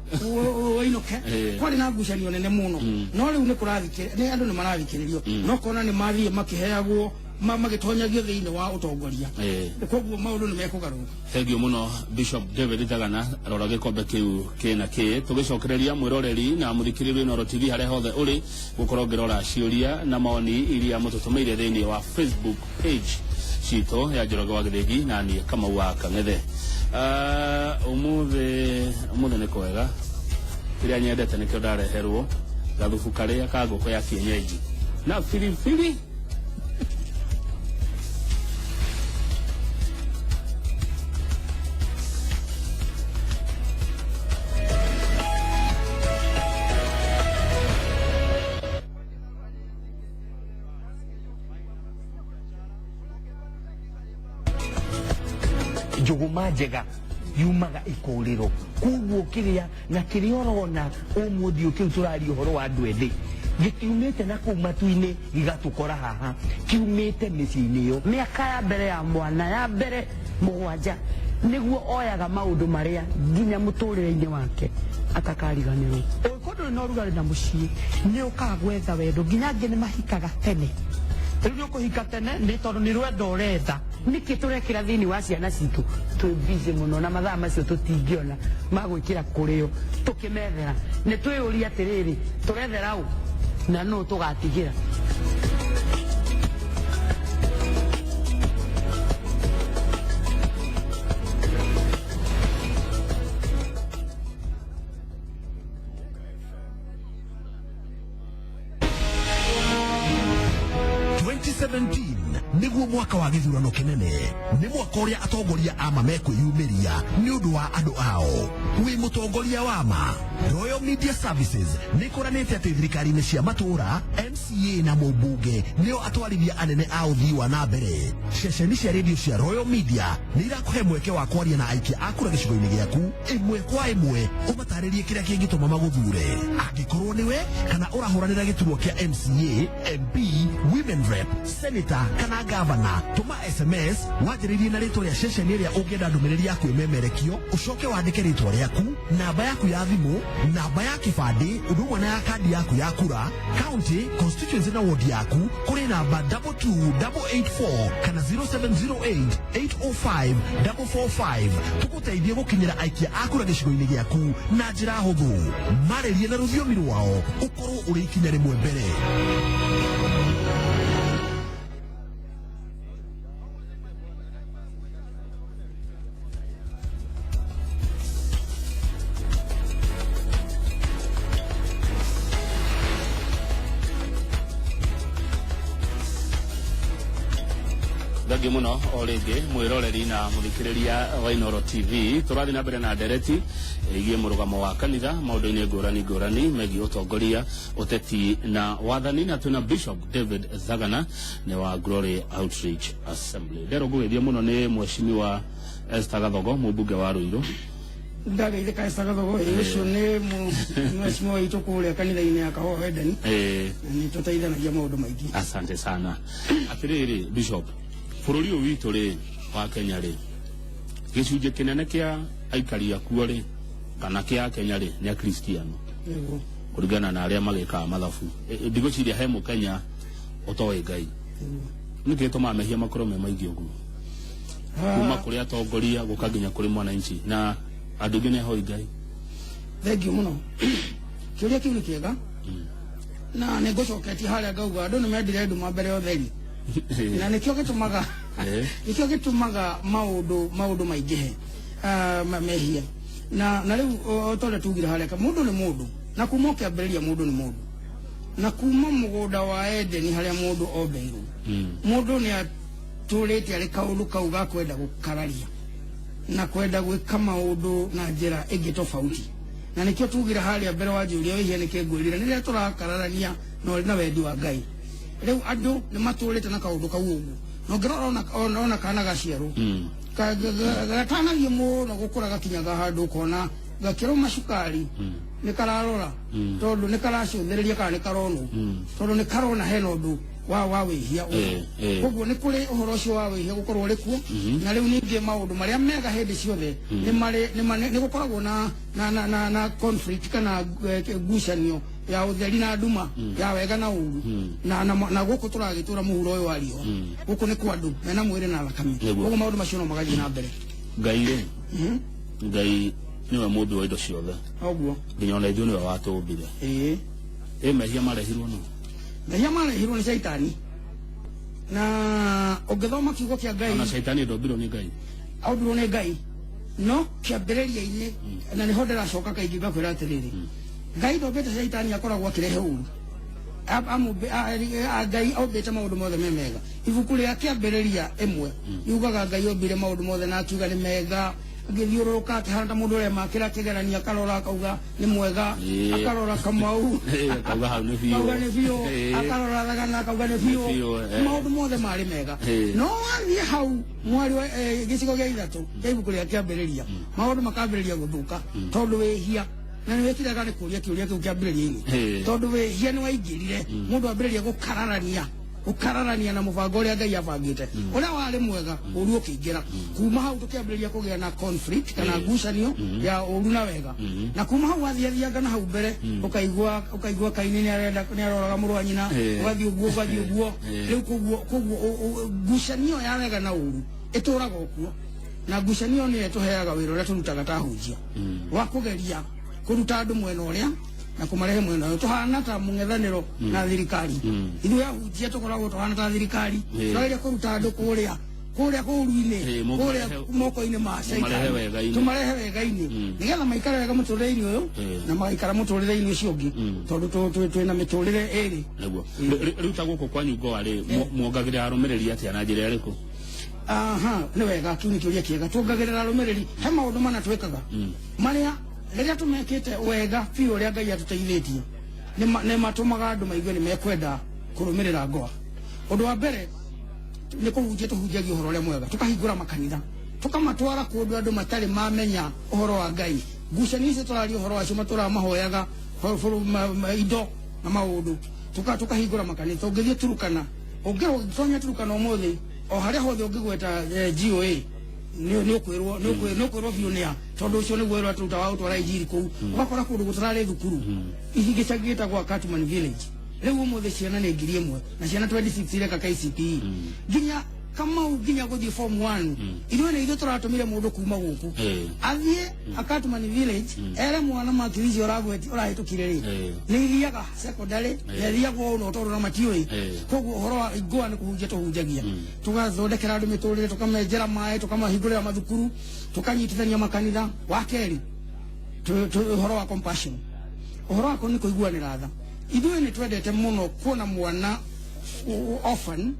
ũinũke. Kwarĩ na ngucanio nene mũno, no rĩu nĩ kũrathikĩrĩ nĩ andũ nĩ marathikĩrĩrio, no kona nĩ mathiĩ makĩheagwo magĩtonyagio thĩinĩ wa ũtongoria. Koguo maũndũ nĩ mekũgarũrũka. Thengiũ mũno, Bishop David Thagana. Rora gĩkombe kĩu kĩna kĩ tũgĩcokereria mwĩroreri na mũthikĩrĩria Inooro TV harĩa hothe ũrĩ gũkorwo ngĩrora ciũria na maoni iria mũtũtũmĩire thĩinĩ wa Facebook page citũ ya Njoroge wa Gĩthĩnji na niĩ Kamau wa Kang'ethe. Ũmũthĩ nĩ kwega, kĩrĩa nyendete nĩkĩo ndareherwo, gathubu karĩa ka ngũkũ ya kienyeji na biribiri. Njũgũma njega yumaga ikũrĩro, koguo kĩrĩa na kĩrĩa ũrona ũmũthĩ ũyũ kĩu tũraria ũhoro wa andũ ethĩ gĩtiumĩte na kũu matu-inĩ gĩgatũkora haha, kiumĩte mĩciĩ-inĩ ĩyo. Mĩaka ya mbere ya mwana ya mbere 7 nĩguo oyaga maũndũ marĩa nginya mũtũrĩre-inĩ wake atakariganĩrwo. Ũngĩkorwo ndũrĩ na ũrugarĩ na mũciĩ, nĩ ũkaga gwetha wendo, nginya angĩ nĩ mahikaga tene. Rĩu nĩ ũkũhika tene nĩ tondũ nĩ rwendo ũretha. Nĩkĩ tũrekĩra thĩinĩ wa ciana citũ? Twĩ busy mũno na mathaa macio tũtingĩona ma gwĩkĩra kũrĩo tũkĩmethera. Nĩ twĩyũrie atĩrĩrĩ, tũrethera ũ na nũ tũgatigĩra? Nĩguo mwaka wa gĩthurano kĩnene, nĩ mwaka ũrĩa atongoria a ma mekwĩyumĩria nĩ ũndũ wa andũ ao. Wĩ mũtongoria wa ma? Royal Media Services nĩ ĩkũranĩte atĩ thirikari-inĩ cia matũũra, MCA na mũmbunge nĩo atwarithia anene a ũthii wa na mbere. Ceceni cia redio cia Royal Media nĩ irakũhe mweke wa kwaria na aikia a kura gĩcigo-inĩ gĩaku ĩmwe kwa ĩmwe, ũmatarĩrie kĩrĩa kĩngĩtũma magũthure. Angĩkorwo nĩwe kana ũrahũranĩra gĩturwa kĩa MCA, MP, Women Rep, Senator kana Gavana, tũma SMS wanjĩrĩirie na rĩtwa rĩa ceceni ĩrĩa ũngĩenda ndũmĩrĩri ya kwĩmemerekio, ũcoke wandĩke rĩtwa rĩaku, namba yaku ya thimũ, namba ya kĩbandĩ, ũndũ ũmwe na ya kandi yaku ya kura, county, constituency na ward yaku kũrĩ namba 22884 kana 0708 805 445, tũgũteithie gũkinyĩra aikia a kura gĩcigo-inĩ gĩaku na njĩra hũthũ. Marĩrie na rũthiomi rwao, ũkorwo ũrĩ ikinya rĩmwe mbere. Thengiũ mũno o rĩngĩ mwĩroreri na mũthikĩrĩria wa Inooro TV. Tũrathiĩ na mbere na ndereti ĩgiĩ mũrũgamo wa kanitha maũndũ-inĩ ngũrani ngũrani megiĩ ũtongoria, ũteti na wathani, na twĩna Bishop David Thagana nĩ wa Glory Outreach Assembly. Nderwo ngũgeithio mũno nĩ mheshimiwa Esther Gathogo, mũmbunge wa Ruiru. Ndageithĩka Esther Gathogo, ĩ ũcio nĩ mheshimiwa witũ kũrĩa kanitha-inĩ ya Kahoho Eden, na nĩ tũteithanagia maũndũ maingĩ. Asante sana. Atĩrĩrĩ Bishop, bũrũri ũyũ witũ rĩ wa Kenya rĩ, gĩcunjĩ kĩnene kĩa aikari akuo rĩ kana kĩa Kenya rĩ nĩ Akristiano. Nĩguo. Kũringana na arĩa magĩkaga mathabu, ndigwĩciria he mũkenya ũtoĩ Ngai. Nĩkĩ gĩtũmaga mehia makorwo me maingĩ ũguo kuma kũrĩ atongoria gũka nginya kũrĩ mwananchi, na andũ aingĩ nĩ ahoi Ngai? Thengiũ mũno, kĩũria kĩu nĩ kĩega na nĩ ngũcoketie harĩa ngauga andũ nĩ mendire nduma mbere ya ũtheri, na nĩkĩo gĩtũmaga nĩkĩo gĩtũmaga maũndũ maingĩhe, mehia na rĩu o ta ũrĩa tugire harĩa, mũndũ nĩ mũndũ, na kuma ũkĩambĩrĩria mũndũ nĩ mũndũ, na kuma mũgũnda wa Edeni harĩa mũndũ ombeirwo, mũndũ nĩ atũrĩte arĩ kaũndũ kau ga kwenda gũkararia na kwenda gwĩka maũndũ na njĩra ĩngĩ tofauti, na nĩkĩo tugire harĩa mbere wa njũria wĩhia nĩkĩ ngwĩrire rĩrĩa tũrakararania na wendi wa Ngai. Rĩu andũ nĩ matũrĩte na kaũndũ kau ũguo, na ũngĩrora ona kana gaciarwo gatanathiĩ mũno gũkũra gakinyaga handũ ũkona gakĩrũma cukari nĩ kararora, tondũ nĩ karacũthĩrĩria kana nĩ karonwo, tondũ nĩ karona hena ũndũ wa wĩhia. Koguo nĩ kũrĩ ũhoro ũcio wa wĩhia gũkorwo ũrĩ kuo, na rĩu ningĩ maũndũ marĩa mega hĩndĩ ciothe nĩ gũkoragwo na conflict kana ngucanio ya ũtheri na nduma, ya wega na ũru, na gũkũ tũragĩtũra mũhuro ũyũ wa riũa, gũkũ nĩ kwa andũ mena mwĩrĩ na thakame. Koguo maũndũ macio no magathiĩ na mbere. Ngai rĩ, Ngai nĩwe mũmbi wa indo ciothe. Ũguo. Nginya ona ithuĩ nĩwe watũmbire. Ĩ mehia marehirwo nũ? Mehia marehirwo nĩ Shaitani, na ũngĩthoma kiugo kĩa Ngai, ona Shaitani ndombirwo nĩ Ngai, ombirwo nĩ Ngai no kĩambĩrĩria-inĩ, na nĩho ndĩracoka kaingĩ ngakwĩra atĩrĩrĩ, Ngai ndombĩte Shaitani akoragwo akĩrehe ũru. Ngai ombĩte maũndũ mothe me mega. Ibuku rĩa kĩambĩrĩria ĩmwe yugaga Ngai ombire maũndũ mothe na akiuga nĩ mega, agĩthiũrũrũka akĩhana ta mũndũ ũrĩa makĩra kĩgerania, akarora akauga nĩ mwega, akarora Kamau akauga hau nĩ biũ, akauga nĩ biũ, akarora Thagana akauga nĩ biũ, maũndũ mothe marĩ mega. No wathiĩ hau mwari wa gĩcigo gĩa ithatũ kĩa ibuku rĩa kĩambĩrĩria, maũndũ makambĩrĩria gũthũka, tondũ wĩhia na nĩ wĩkiraga nĩ kũria kĩũria kĩu kĩambĩrĩria-inĩ, tondũ wĩhia nĩ waingĩrire, mũndũ ambĩrĩria gũkararania na mũbango ũrĩa Ngai abangĩte ũrĩa warĩ mwega, ũru ũkĩingĩra. Kuma hau tũkĩambĩrĩria kũgĩa na conflict kana ngucanio ya ũru na wega, na kuma hau wathiathianga na hau mbere ũkaigua Kaini nĩ aroraga mũrũ wa nyina, ũgathiĩ ũguo ũgathiĩ ũguo. Rĩu koguo ngucanio ya wega na ũru ĩtũraga okuo, na ngucanio nĩyo ĩtũheaga wĩra ũrĩa tũrutaga ta ahunjia wa kũgeria kũruta andũ mwena ũrĩa na kũmarehe mwena ũyũ. Tũhana ta mũng'ethanĩro na thirikari, ithuĩ ahunjia tũkoragwo tũhana ta thirikari, tũrageria kũruta andũ kũrĩa kũũru-inĩ, kũrĩa moko-inĩ ma Shaitani, tũmarehe wega-inĩ nĩgetha maikare wega mũtũrĩre-inĩ ũyũ na magaikara mũtũrĩre-inĩ ũcio ũngĩ, tondũ twĩna mĩtũrĩre ĩrĩ. Nĩguo. Rĩu ta gũkũ kwanyu Ngoa rĩ, muongagĩrĩra arũmĩrĩri atĩa na njĩra ĩrĩkũ? Aha, nĩ wega, kĩu nĩ kĩũria kĩega. Tuongagĩrĩra arũmĩrĩri he maũndũ mana twĩkaga marĩa rĩrĩa tũmekĩte wega biũ ũrĩa Ngai atũteithĩtie nĩ matũmaga andũ maigue nĩ mekwenda kũrũmĩrĩra Ngoa. Ũndũ wa mbere nĩ kũhunjia tũhunjagia ũhoro ũrĩa mwega, tũkahingũra makanitha, tũkamatwara kũndũ andũ matarĩ mamenya ũhoro wa Ngai. Ngucanio icio tũraria ũhoro wacio matũraga mahoyaga indo na maũndũ, tũkahingũra makanitha. Ũngĩthiĩ Turukana, ũngĩtonya Turukana ũmũthĩ, o harĩa hothe ũngĩgweta GOA nĩ ũkwĩrwo biũ nĩa, tondũ ũcio nĩguo wĩra tũrutaga wa gũtwara injiri kũu. Ũgakora kũndũ gũtararĩ thukuru, gĩcagi gĩtagwo Katman Village, rĩu ũmũthĩ ciana nĩ 1000 na ciana 26 ireka KCPE, nginya Kamau nginya gũthiĩ form 1. Ithuĩ nĩ ithuĩ tũratũmire mũndũ kuma gũkũ athiĩ Akatman Village ere mwana makiri icio ũrahĩtũkire rĩ nĩ ithiaga secondary na ithiaga ũũ no tondũ na matiũĩ. Koguo ũhoro wa Ngoa nĩ kũhunjia tũhunjagia, tũgathondekera andũ mĩtũrĩre, tũkamenjera maĩ, tũkamahingũrĩra mathukuru, tũkanyitithania makanitha. Wa kerĩ, ũhoro wa compassion, ũhoro wa nĩ kũiguanĩra tha. Ithuĩ nĩ twendete mũno kuona mwana orphan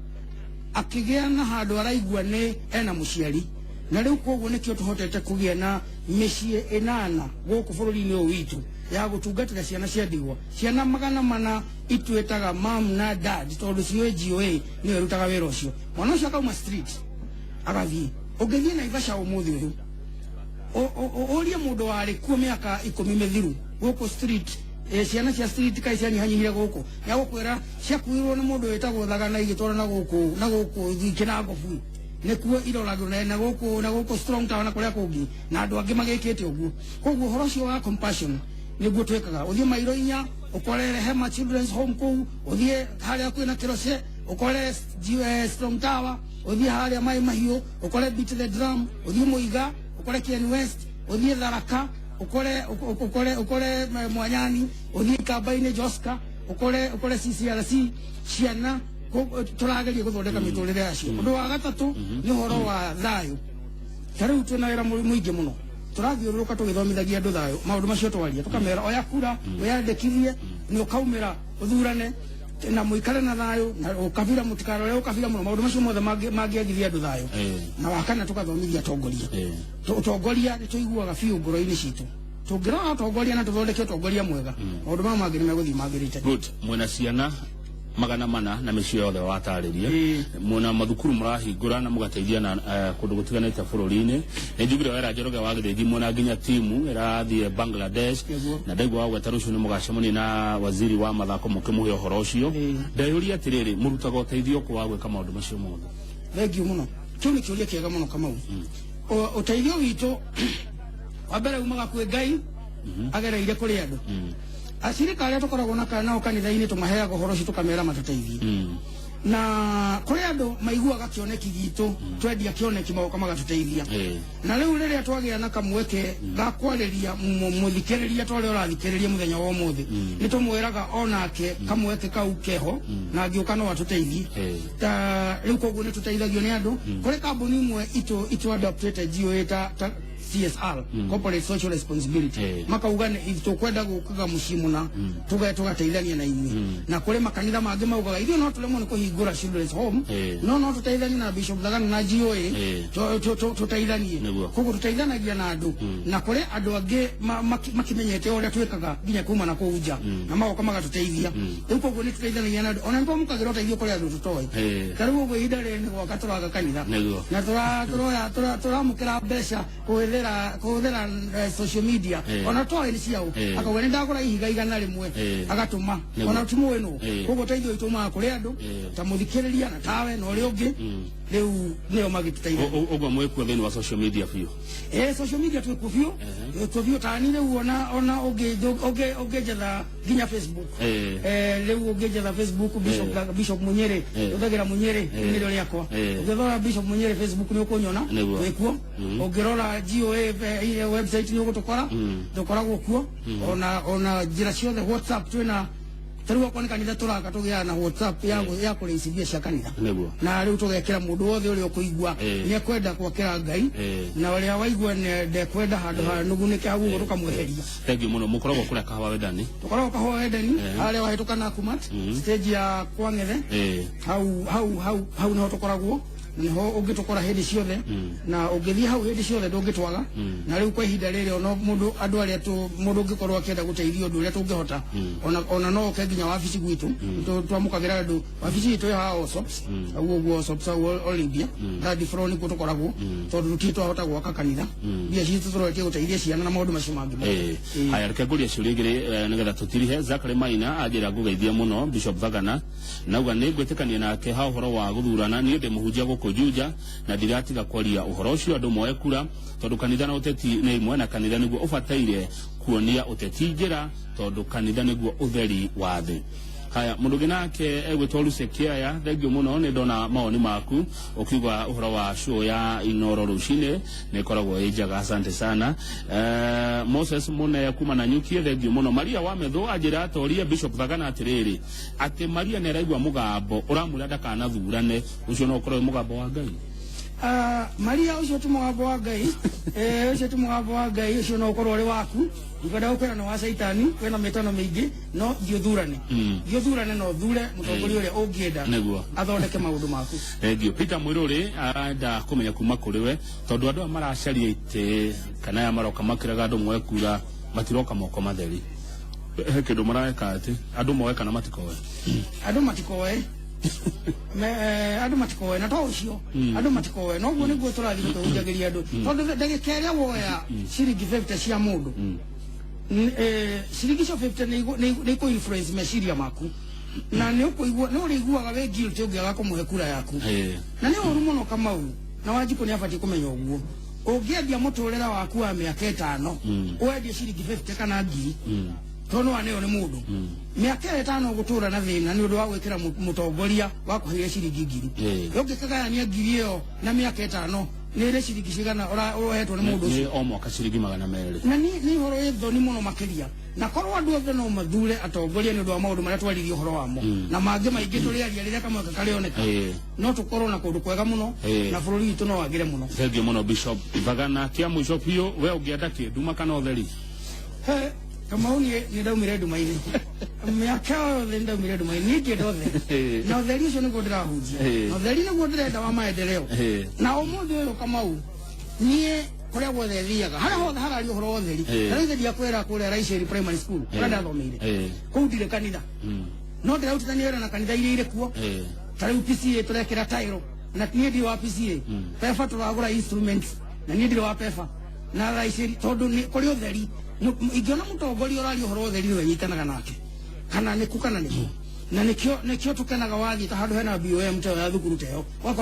Akĩgĩa na handũ araigua nĩ ena mũciari. Na rĩu koguo nĩkĩo tũhotete kũgĩa na mĩciĩ 8 gũkũ bũrũri-inĩ ũyũ witũ ya gũtungatĩra ciana cia ndigwa. Ciana 400 itwĩtaga mam na dad tondũ ciũĩ GOA nĩyo ĩrutaga wĩra ũcio. Mwana ũcio akauma street agathiĩ. Ũngĩthiĩ Naivasha ũmũthĩ ũyũ ũrie mũndũ warĩ kuo mĩaka 10 mĩthiru gũkũ street, ciana cia street kai cianyihanyihire gũkũ, nĩagũkwĩra ciakuirwo nĩ mũndũ wĩtagwo Thagana igĩtwarwo na gũkũ na gũkũ Kĩnangobu nĩkuo iroragwo na gũkũ na gũkũ Strong Town na kũrĩa kũngĩ na andũ angĩ magĩkĩte ũguo. Koguo ũhoro ũcio wa compassion nĩguo twĩkaga. Ũthiĩ Mairo 4 ũkore Rehema Children's Home kũu, ũthiĩ harĩa kwĩna Kĩroce ũkore Strong Tower, ũthiĩ harĩa Mai Mahiũ ũkore Beat the Drum, ũthiĩ Mũiga ũkore Kieni West, ũthiĩ Tharaka ũkore ũkore ũkore Mwanyani, ũthiĩ Kamba-inĩ Joska, ũkore ũkore CCRC. Ciana tũrageria gũthondeka mĩtũrĩre yacio. Ũndũ wa gatatũ nĩ ũhoro wa thayũ. Ta rĩu twĩna wĩra mũingĩ mũno, tũrathiũrũrũka tũgĩthomithagia andũ thayũ, maũndũ macio twaria, tũkamera oya kura wĩyandĩkithie nĩ ũkaumĩra ũthurane na mũikare na thayũ na ũkabira mũtikarore ũkabira mũno, maũndũ macio mothe mangĩagithia andũ thayũ. Na wa kana tũgathomithia atongoria. Ũtongoria nĩ tũiguaga biũ ngoro-inĩ citũ. Tũngĩrora ũtongoria na tũthondeke ũtongoria mwega, maũndũ maya mangĩ nĩ megũthiĩ magĩrĩte. Good. Mwena ciana 400 na mĩciĩ yothe watarĩria, mwena mathukuru mũrahingũra na mũgateithia na kũndũ gũtiganĩte bũrũri-inĩ. Nĩ njugire wera Njoroge wa Gĩthĩnji mwena nginya timu ĩrathiĩ Bangladesh, na ndaigua wagweta rũciũ nĩ mũgacemania na waziri wa mathako mũkĩmũhe ũhoro ũcio. Ndeyũria atĩrĩrĩ, mũrutaga ũteithio kũ wa gwĩka maũndũ macio mothe? Thengiũ mũno. Kĩu nĩ kĩũria kĩega mũno Kamau. Ũteithio witũ wa mbere umaga kwĩ Ngai agereire kũrĩ andũ. Acirika arĩa tũkoragwo nao kanitha-inĩ tũmaheaga ũhoro ũcio tũkamera matũteithie. Na kũrĩ andũ maiguaga kĩoneki gitũ, twendia kĩoneki magoka magatũteithia. Na rĩu rĩrĩa twagĩa na kamweke ga kwarĩria mũthikĩrĩria ta ũrĩa ũrathikĩrĩria mũthenya wa ũmũthĩ, nĩ tũmwĩraga onake kamweke kau keho na angĩũka no atũteithie. Ta rĩu koguo nĩ tũteithagio nĩ andũ. Kũrĩ kambuni imwe itũ adoptĩte GOA ta CSR, corporate social responsibility, makauga nĩ tũkwenda gũkaga mũciĩ mũna tũgateithania na inyuĩ. Na kũrĩ makanitha mangĩ maugaga ithuĩ no tũremwo nĩ kũhingũra children's home, no tũteithanie na Bishop Thagana na GOA tũteithanie. Koguo tũteithanagia na andũ. Na kũrĩ andũ angĩ makimenyete ũrĩa twĩkaga nginya kuma na kũu nja na magoka magatũteithia. Rĩu koguo nĩ tũteithanagia na andũ. Ona nĩ twamũkagĩra ũteithio kũrĩ andũ tũtoĩ. Ta rĩu ũguo ihinda rĩrĩ nĩ gwaka tũraga kanitha na tũramũkĩra mbeca kũhũthĩra social media, ona toĩ nĩ ciao, akauga nĩ ndagũra ihiga 100 agatũma, ona timũĩ nũ. Koguo ũteithio witũ umaga kũrĩ andũ ta mũthikĩrĩria na tawe na ũrĩa ũngĩ, rĩu nĩo magĩtũteithia. Ũguo mwĩkuo thĩinĩ wa social media biũ? Social media twĩkuo biũ, twĩkuo biũ. Tani rĩu ona ũngĩnjetha nginya Facebook, rĩu ũngĩnjetha Facebook Bishop Munyere, ũthagĩra Munyere nĩrĩo rĩakwa. Ũngĩthora Bishop Munyere Facebook nĩ ũkũnyona, twĩkuo. Ũngĩrora GOA website nĩ ũgũtũkora, tũkoragwo kuo. Ona njĩra ciothe WhatsApp twĩna, ta rĩu okorwo nĩ kanitha tũraka tũgĩaga na WhatsApp ya kũrĩithia mbia cia kanitha. Na rĩu tũgekĩra mũndũ wothe ũrĩa ũkũigua nĩ ekwenda gwakĩra Ngai, na ũrĩa waigua ndekwenda handũ ha nũgunĩke hau ũguo tũkamweheria. Thengiũ mũno. Mũkoragwo kũrĩa Kahawa Wendani? Tũkoragwo Kahawa Wendani, harĩa wahĩtũka na Kumat, stage ya Kwang'ethe, hau hau hau hau nĩho tũkoragwo, niho ũngĩtũkora hĩndĩ ciothe, na ũngĩthiĩ hau hĩndĩ ciothe ndũngĩtwaga. Na rĩu kwa ihinda rĩrĩ ona mũndũ andũ arĩa mũndũ ũngĩkorwo akĩenda gũteithio ũndũ ũrĩa tũngĩhota, ona no oke nginya wabici gwitũ. Twamũkagĩra andũ wabici itũ ĩ haha Osops, hau ũguo Osops hau Olympia third floor nĩkuo tũkoragwo, tondũ tũtirĩ twahota gwaka kanitha, mbia citũ tũroretie gũteithia ciana na maũndũ macio mangĩ mothe. Haya, reke ngũrie ciũria igĩrĩ nĩgetha tũtirihe. Zachary Maina anjĩra ngũgeithia mũno Bishop Thagana, nauga nĩ ngwĩtĩkania nake ha ũhoro wa gũthurana. Niĩ ndĩ mũhunjia gũkũ Juja na ndiratiga kwaria ũhoro ũcio andũ moe kura, tondũ kanitha na ũteti nĩ imwe, na kanitha nĩguo ũbataire kuonia ũteti njĩra, tondũ kanitha nĩguo ũtheri wa thĩ. Haya, mũndũ ũngĩ nake egwĩtwo Lucy Kĩaya, thengiũ mũno, nĩ ndona mawoni maku ũkiuga ũhoro wa show ya Inoro rũcinĩ nĩ ĩkoragwo ĩ njega, asante sana. Moses Mũne kuma na Nyukie, thengiũ mũno. Maria wa Methũ anjĩra atorie Bishop Thagana atĩrĩrĩ, atĩ Maria nĩ araigua mũgambo ũramwĩra ndakanathurane, ũcio no ũkorwo wĩ mũgambo wa Ngai. Ah, Maria ũcio ti mũgambo wa Ngai. Ũcio ti mũgambo wa Ngai, ũcio no ũkorwo ũrĩ waku. Ndikwenda gũkwĩra nĩ wa Caitani, kwĩna mĩtano mĩingĩ, no thiĩ ũthurane. Thiĩ ũthurane na ũthure mũtongoria ũrĩa ũngĩenda Nĩguo. athondeke maũndũ maku. Thengiũ. Peter Mwiruri arenda kũmenya kuma kũrĩ we tondũ andũ aya maracaria itĩ kana aya maroka makĩraga andũ moe kura matiroka moko matheri. He kĩndũ mareka atĩ andũ moe kana matikoe. Andũ matikoe. Andũ matikoe na to ũcio andũ matikoe noguo nĩguo tũrathiĩ tũkĩhunjagĩria andũ tondũ ndagĩka ĩrĩa woya ciringi 50 cia mũndũ, ciringi icio 50 nĩ ikũ influence meciria maku na nĩ ũkũigua nĩ ũrĩiguaga wĩ guilty ũngĩaga kũmũhe kura yaku. Na nĩ ũru mũno, Kamau na Wanjikũ nĩ abatiĩ kũmenya ũguo. Ũngĩendia mũtũrĩre waku wa mĩaka 5, wendie ciringi 50 kana 1,000, tondũ nĩ waneo nĩ mũndũ, mĩaka ĩyo 5 ũgũtũra na thĩna nĩ ũndũ wa gwĩkĩra mũtongoria wa kũheire ciringi 1,000. Ũngĩkagayania 1,000 ĩyo na mĩaka 5, nĩ ĩrĩ ciringi cigana ũrohetwo nĩ mũndũ ũcio? Nĩ o mwaka ciringi 200. Na nĩ ũhoro wĩ thoni mũno makĩria, na korwo andũ othe no mathure atongoria nĩ ũndũ wa maũndũ marĩa twaririe ũhoro wamo na mangĩ maingĩ tũrĩaria rĩrĩa kamweke karĩoneka, no tũkorwo na kũndũ kwega mũno na bũrũri witũ no wagĩre mũno. Thengiũ mũno, Bishop Thagana. Kĩa mũico biũ, we ũngĩenda kĩ, nduma kana ũtheri? He, Kamau, niĩ nĩ ndaumire nduma-inĩ mĩaka yothe, nĩ ndaumire nduma-inĩ. Niĩ ngĩenda ũtheri na ũtheri ũcio nĩguo ndĩrahunjia na ũtheri nĩguo ndĩrenda wa maendeleo. Na ũmũthĩ ũyũ, Kamau, niĩ kũrĩa guothe thiaga, harĩa hothe hararia ũhoro wa ũtheri, ta rĩu ndiakwĩra kũrĩa Raisheri Primary School kũrĩa ndathomeire, kũu ndirĩ kanitha, no ndĩrarutithania wĩra na kanitha iria irĩ kuo. Ta rĩu PCA tũrekĩra tairo na niĩ ndirĩ wa PCA. PEFA tũragũra instruments na niĩ ndirĩ wa PEFA na Raisheri, tondũ nĩ kũrĩ ũtheri. Ingĩona mũtongoria ũraria ũhoro wa ũtheri, nĩwe nyitanaga nake, kana nĩkũ kana nĩkũ, na nĩkĩo tũkenaga wathiĩ ta handũ hena BOM ta ĩyo ya thukuru ta ĩyo. Ũgakora